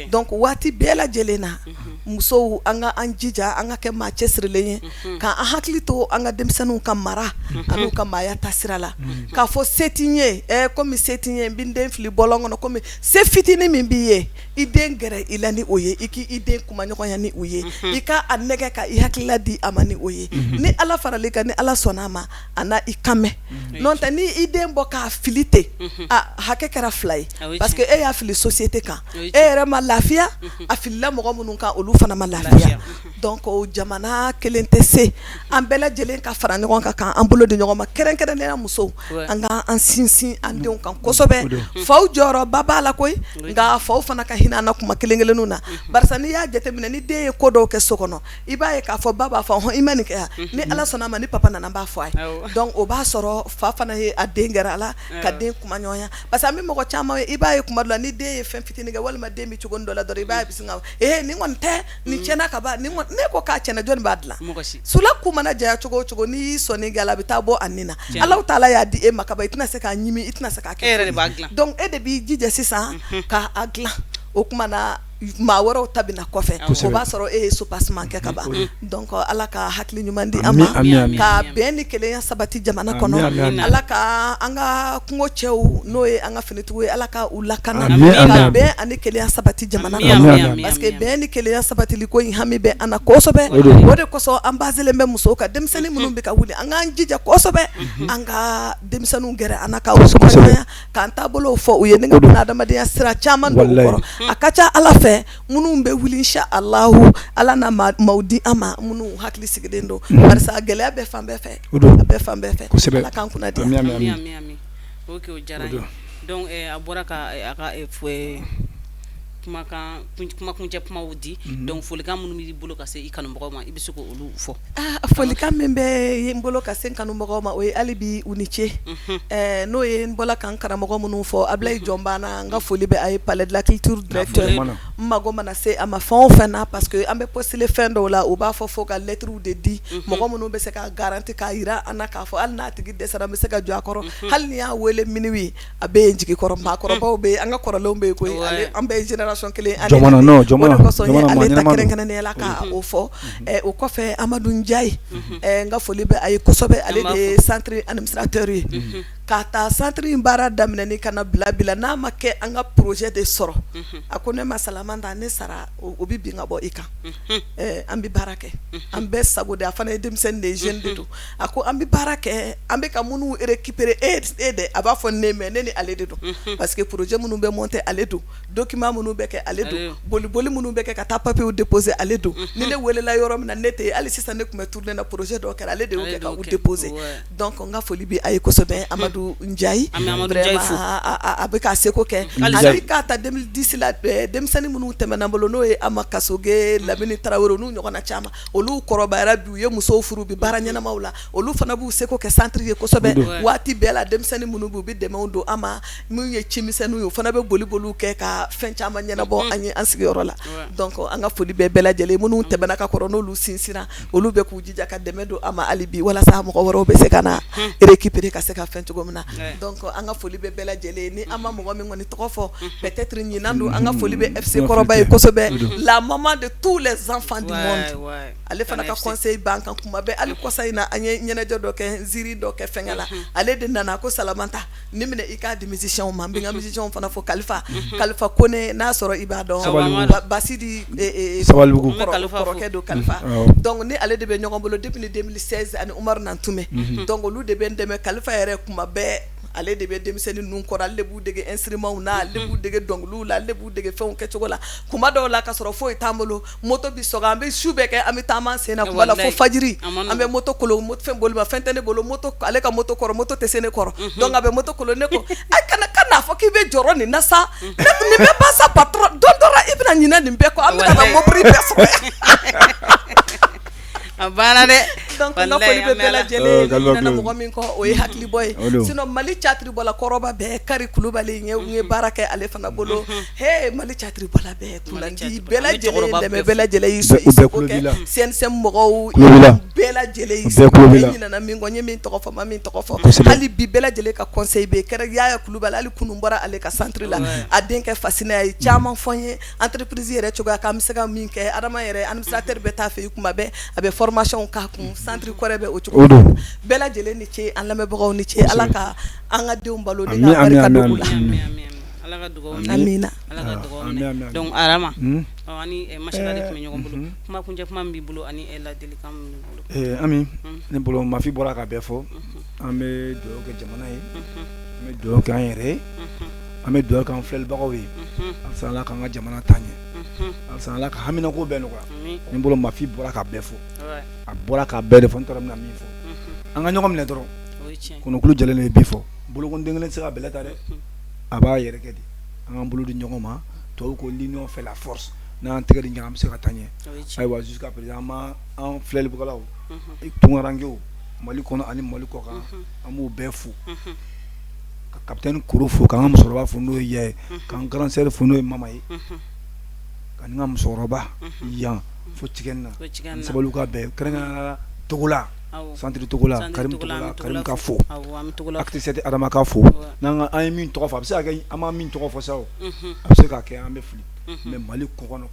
Donc waati bɛɛ lajɛlen na, musow, an ka an jija, an ka kɛ maa cɛsirilen ye, k'an hakili to an ka denmisɛnninw ka mara an'u ka maaya taasira la. K'a fɔ se tɛ n ye, komi se tɛ n ye, n bɛ n den fili bɔlɔn kɔnɔ. Komi se fitinin min b'i ye, i den gɛrɛ i la ni o ye, i k'i den kumaɲɔgɔnya ni o ye, i ka a nɛgɛ ka i hakilila di a ma ni o ye. Ni Ala farali kan, ni Ala sɔnna a ma, a na i kan mɛn. N'o tɛ, ni i den bɔ k'a fili ten, a hakɛ kɛra fila ye, parce que e y'a fili société kan, e yɛrɛ ma lafiya, a filila mɔgɔ minnu kan, olu fana ma lafiya. Donc jamana kelen tɛ se, an bɛɛ lajɛlen ka fara ɲɔgɔn kan, k'an bolo di ɲɔgɔn ma, kɛrɛnkɛrɛnnenya musow, an ka an sinsin an denw kan kosɛbɛ. Faw jɔyɔrɔba b'a la koyi, nka faw fana ka hinɛ an na kuma kelen kelenninw na, barisa n'i y'a jateminɛ, ni den ye ko dɔw kɛ so kɔnɔ, i b'a ye k'a fɔ ba b'a fɔ hɔn, i ma nin kɛ yan, ni Ala sɔnna a ma, ni papa nana, n b'a fɔ a ye. Donc o b'a sɔrɔ fa fana ye a den gɛrɛ a la ka den kumaɲɔgɔnya, parce que an bɛ mɔgɔ caman ye, i b'a ye kuma dɔ la, ni den ye fɛn fitinin kɛ walima den bɛ cogo dɔ la dɔrɔn, i b'a ye a bɛ sin ka ee nin kɔni tɛ nin tiɲɛna ka ban. Nin ne ko k'a tiɲɛna, jɔnni b'a dilan? Sula ku mana janya cogo o cogo, n'i y'i sɔnni kɛ a la, a bɛ taa bɔ a nin na. Ala taala y'a di e ma ka ban, i tɛna se k'a ɲimi, i tɛna se k'a kɛ. E yɛrɛ de b'a dilan. Donc e de b'i jija sisan k'a dilan. O tuma na, maa wɛrɛw ta bɛ na kɔfɛ, o b'a sɔrɔ e ye soubassement kɛ ka ban. Donc Ala ka hakili ɲuman di an ma ka bɛn ni kelenya sabati jamana kɔnɔ. Ala ka an ka kungo cɛw, n'o ye an ka finitigiw ye, Ala ka u lakana, ka bɛn ani kelenya sabati jamana kɔnɔ, parce que bɛn ni kelenya sabatili ko in hami bɛ an na kosɛbɛ. O de kosɔn an baselen bɛ musow kan. Denmisɛnnin minnu bɛ ka wuli, an k'an jija kosɛbɛ, an ka denmisɛnninw gɛrɛ an na, ka k'an taabolo fɔ u ye, ni ka adamadenya sira caman don u kɔrɔ. A ka ca Ala fɛ, minnu bɛ wuli, insha Allahu, Ala na maaw di an ma minnu hakili sigilen don, barisa gɛlɛya bɛ fan bɛɛ fɛ, a bɛ fan bɛɛ fɛ. Ala k'an kunna diya. Ok, o diyara n ye. Donc a bɔra ka a ka Kumakan kumakuncɛ kumaw di, unhun, donc folikan minnu b'i bolo ka se i kanubagaw ma i bɛ se k'olu fɔ. Aa folikan min bɛ n bolo ka se n kanubagaw ma o ye hali bi u ni ce, unhun, ɛɛ n'o ye n bɔra ka n karamɔgɔ minnu fɔ Abilayi Jɔnbana n ka foli bɛ a ye palais de la culture directeur n mago mana se a ma fɛn o fɛn na parce que an bɛ postuler fɛn dɔw la u b'a fɔ fo ka lettre de di mɔgɔ minnu bɛ se ka garantie k'a jira an na k'a fɔ hali n'a tigi dɛsɛra n bɛ se ka jɔ a kɔrɔ hali ni y'a wele minuit a bɛ yen jigi kɔrɔ maakɔrɔbaw bɛ yen an ka kɔrɔlenw bɛ yen koyi an bɛɛ ye génération kelen ale ta kɛrɛnkɛrɛnnenya la ka o fɔ o kɔfɛ Amadu Njayi n ka foli bɛ a ye kosɛbɛ ale de ye centre administrateur ye k'a ta centre in baara daminɛni ka na bila bi la n'a ma kɛ an ka projet de sɔrɔ a ko ne ma Salamata ne sara o bɛ bin ka bɔ i kan an bɛ baara kɛ an bɛɛ sago de a fana ye denmisɛnnin de ye jeune de don a ko an bɛ baara kɛ an bɛ ka minnu récupérer e dɛ a b'a fɔ ne mais ne ni ale de don parce que projet minnu bɛ monter ale don document minnu bɛ kɛ ale don boliboli minnu bɛ kɛ ka taa papiers déposer ale don ni ne welela yɔrɔ min na ne tɛ yen hali sisan ne tun bɛ tournée na projet dɔw kɛra ale de y'o kɛ ka u déposer donc n ka foli bɛ a ye kosɛbɛ Amadu Njayi vraiment a bɛ k'a seko kɛ hali k'a ta 2010 la denmisɛnnin minnu tɛmɛna n bolo n'o ye Ama Kasoge Lamini Tarawele n'u ɲɔgɔnna caman olu kɔrɔbayara bi u ye musow furu bi baara ɲɛnamaw la olu fana b'u seko kɛ centre ye kosɛbɛ waati bɛɛ la denmisɛnnin minnu bɛ u bɛ dɛmɛw don an ma minnu ye cimisɛnninw ye o fana bɛ boliboliw kɛ ka fɛn caman ɲɛnabɔ an ye an sigiyɔrɔ la donc an ka foli bɛ bɛɛ lajɛlen minnu tɛmɛna ka kɔrɔ n'olu sinsinna olu bɛ k'u jija ka dɛmɛ don an ma hali bi walasa mɔgɔ wɛrɛw bɛ se ka na récupérer ka se ka fɛn cogo min na donc an ka foli bɛ bɛɛ lajɛlen ni an ma mɔgɔ min kɔni tɔgɔ fɔ peut-être ɲinan don an ka foli bɛ FC kɔrɔba ye kosɛbɛ la maman de tous les enfants du monde ale fana ka conseil b'an kan kuma bɛɛ hali kɔsa in na an ye ɲɛnajɛ dɔ kɛ nziiri dɔ kɛ fɛnkɛ la ale de nana ko Salamata nin minɛ i k'a di musiciens ma n bɛ n ka musiciens fana fo Kalifa Kalifa Kone n'a sɔrɔ i b'a dɔn Basidi kɔrɔkɛ don Kalifa donc ni ale de bɛ ɲɔgɔn bolo depuis 2016 ani Umaru Nantume donc olu de bɛ n dɛmɛ Kalifa yɛrɛ kuma bɛɛ ale de bɛ denmisɛnnin ninnu kɔrɔ ale de b'u dege instruments na ale de b'u dege dɔnkiliw la ale de b'u dege fɛnw kɛcogo la kuma dɔw la ka sɔrɔ foyi t'an bolo moto bɛ sɔgɔ an bɛ su bɛɛ kɛ an bɛ taama sen na kuma la fo fajiri an bɛ moto kolo fɛn bolima fɛn tɛ ne bolo moto ale ka moto kɔrɔ moto tɛ se ne kɔrɔ donc a bɛ moto kolo ne ko a kana kan'a fɔ k'i bɛ jɔrɔ nin na sa nin bɛ ban sa patron don dɔ la i bɛna ɲinɛ nin bɛɛ kɔ an bɛna na mobili bɛɛ sɔrɔ yan. A banna dɛ donc n ka foli bɛ bɛɛ lajɛlen ye n ɲinɛna mɔgɔ min kɔ o ye hakilibɔ ye sinon Mali catiribɔla kɔrɔba bɛɛ Kari Kulubali n ye baara kɛ ale fana bolo he Mali catiribɔla bɛɛ kunnandi bɛɛ lajɛlen dɛmɛ bɛɛ lajɛlen y'i seko kɛ CNSM mɔgɔw bɛɛ lajɛlen y'i seko kɛ n ɲinɛna min kɔ n ye min tɔgɔ fɔ n ma min tɔgɔ fɔ hali bi bɛɛ lajɛlen ka conseil bɛ yen kɛra Yaya Kulubali hali kunun n bɔra ale ka centre la a denkɛ Fasinɛ a ye caman fɔ n ye entreprise yɛrɛ cogoya k'an bɛ se ka min kɛ Adama yɛrɛ administrateur bɛ taa fɛ yen kuma bɛɛ a bɛ formation k'a kun centre kɔrɔ bɛ o cogo la bɛɛ lajɛlen ni ce an lamɛnbagaw ni ce Ala ka an ka denw balo ni ka barika don u la Ala ka dugawu minɛ amina Ala ka dugawu minɛ donc Arama ani Masala de tun bɛ ɲɔgɔn bolo kuma kuncɛ kuma min b'i bolo ani ladilikan min b'i bolo Ami ne bolo Mafi bɔra ka bɛɛ fɔ an bɛ dugawu kɛ jamana ye an bɛ dugawu kɛ an yɛrɛ ye an bɛ dugawu kɛ an filɛlibagaw ye halisa Ala k'an ka jamana taa ɲɛ halisa Ala ka haminako bɛɛ nɔgɔya ne bolo Mafi bɔra ka bɛɛ fɔ a bɔra ka bɛɛ de fɔ n t'a dɔn n bɛna min fɔ an ka ɲɔgɔn minɛ dɔrɔn kɔnɔkulu jɛlen de bi fɔ bolokoden kelen tɛ se ka bɛlɛ ta dɛ a b'a yɛrɛkɛ de an k'an bolo di ɲɔgɔn ma tubabu ko l'union fait la force n'an tɛgɛ di ɲɔgɔn an bɛ se ka taa ɲɛ ayiwa jusqu'à présent an b'an filɛlibagalaw tunkarankew Mali kɔnɔ ani Mali kɔkan an b'u bɛɛ fo ka capitaine Koro fo k'an ka musokɔrɔba fo n'o ye Ya ye k'an grande sœur fo n'o ye Mama ye ka n ka musokɔrɔba yan fo Tigɛni na sabali ka bɛɛ kɛrɛnkɛrɛnnenya la Togola centre Togola Karim Togola Karim ka fo acte 7 Adama ka fo n'an an ye min tɔgɔ fɔ a bɛ se ka kɛ an ma min tɔgɔ fɔ sa o a bɛ se ka kɛ an bɛ fili mais Mali kɔkan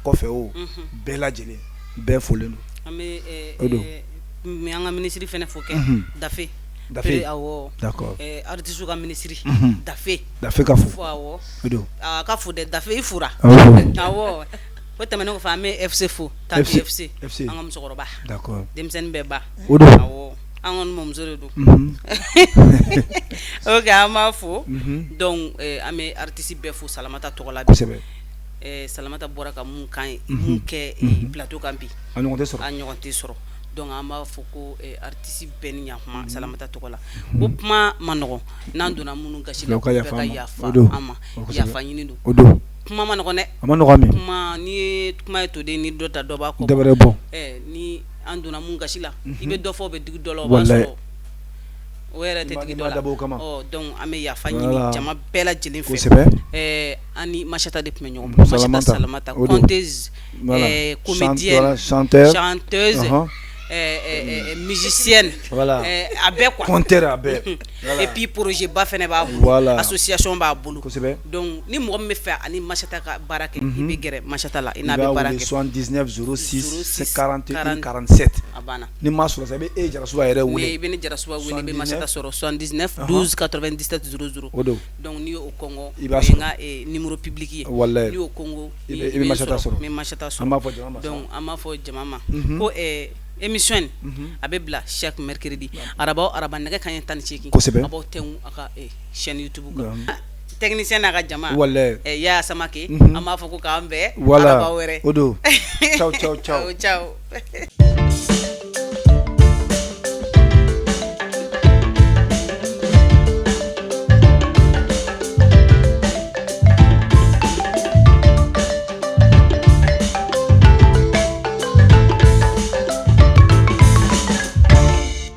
kɔfɛ o bɛɛ lajɛlen bɛɛ folen don an bɛ an ka minisiri fana fo kɛ Dafe Dafe awɔ d'accord artiste ka minisiri Dafe Dafe ka fo awɔ o don a ka fo dɛ Dafe i fura awɔ o tɛmɛnen kɔfɛ an bɛ FC fo Tanti FC an ka musokɔrɔba d'accord denmisɛnnin bɛɛ ba o don awɔ an kɔni mɔmuso de don ok an b'a fo donc an bɛ artiste bɛɛ fo Salamata tɔgɔ la kosɛbɛ Salamata bɔra ka mun kan mun kɛ plateau kan bi a ɲɔgɔn tɛ sɔrɔ a ɲɔgɔn tɛ sɔrɔ donc an b'a fɔ ko artiste bɛɛ ni ɲakuma Salamata tɔgɔ la ko kuma man nɔgɔn n'an donna minnu gasi la bɛɛ ka yafa an ma yafa ɲini don o don Kuma man nɔgɔn dɛ. A man nɔgɔn Ami. Kuma n'i ye kuma ye toden ni dɔ ta dɔ b'a kɔ dɔ wɛrɛ bɔ. Ni an donna mun gasi la i bɛ dɔ fɔ o bɛ digi dɔ la o b'a sɔrɔ o yɛrɛ tɛ digi dɔ la donc an bɛ yafa ɲini jama bɛɛ lajɛlen fɛ kosɛbɛ an ni Masata de tun bɛ ɲɔgɔn bolo Masata Salamata conteuse comédienne chanteuse musicienne a bɛɛ quoi conteur a bɛɛ et puis projet ba fana b'a bolo association b'a bolo kosɛbɛ donc ni mɔgɔ min bɛ fɛ ani Masata ka baara kɛ i bɛ gɛrɛ Masata la i n'a bɛ baara kɛ 79 06 41 47 a banna ni m'a sɔrɔ sa i bɛ e Jarasuba yɛrɛ wele i bɛ ne Jarasuba wele i bɛ Masata sɔrɔ 79 12 97 00 o don donc n'i y'o kɔngɔ i b'a o ye n ka numéro public ye walahi n'i y'o kɔngɔ i bɛ Masata sɔrɔ n bɛ Masata sɔrɔ an b'a fɔ jama ma donc an b'a fɔ jama ma ko émission in a bɛ bila chaque mercredi araba o araba nɛgɛ kanɲɛ 18 kosɛbɛ a b'aw tɛnku a ka chaîne YouTube kan technicien n'a ka jama walahi Yaya Samake an b'a fɔ ko k'an bɛn voilà araba wɛrɛ o don ciao ciao ciao ciao.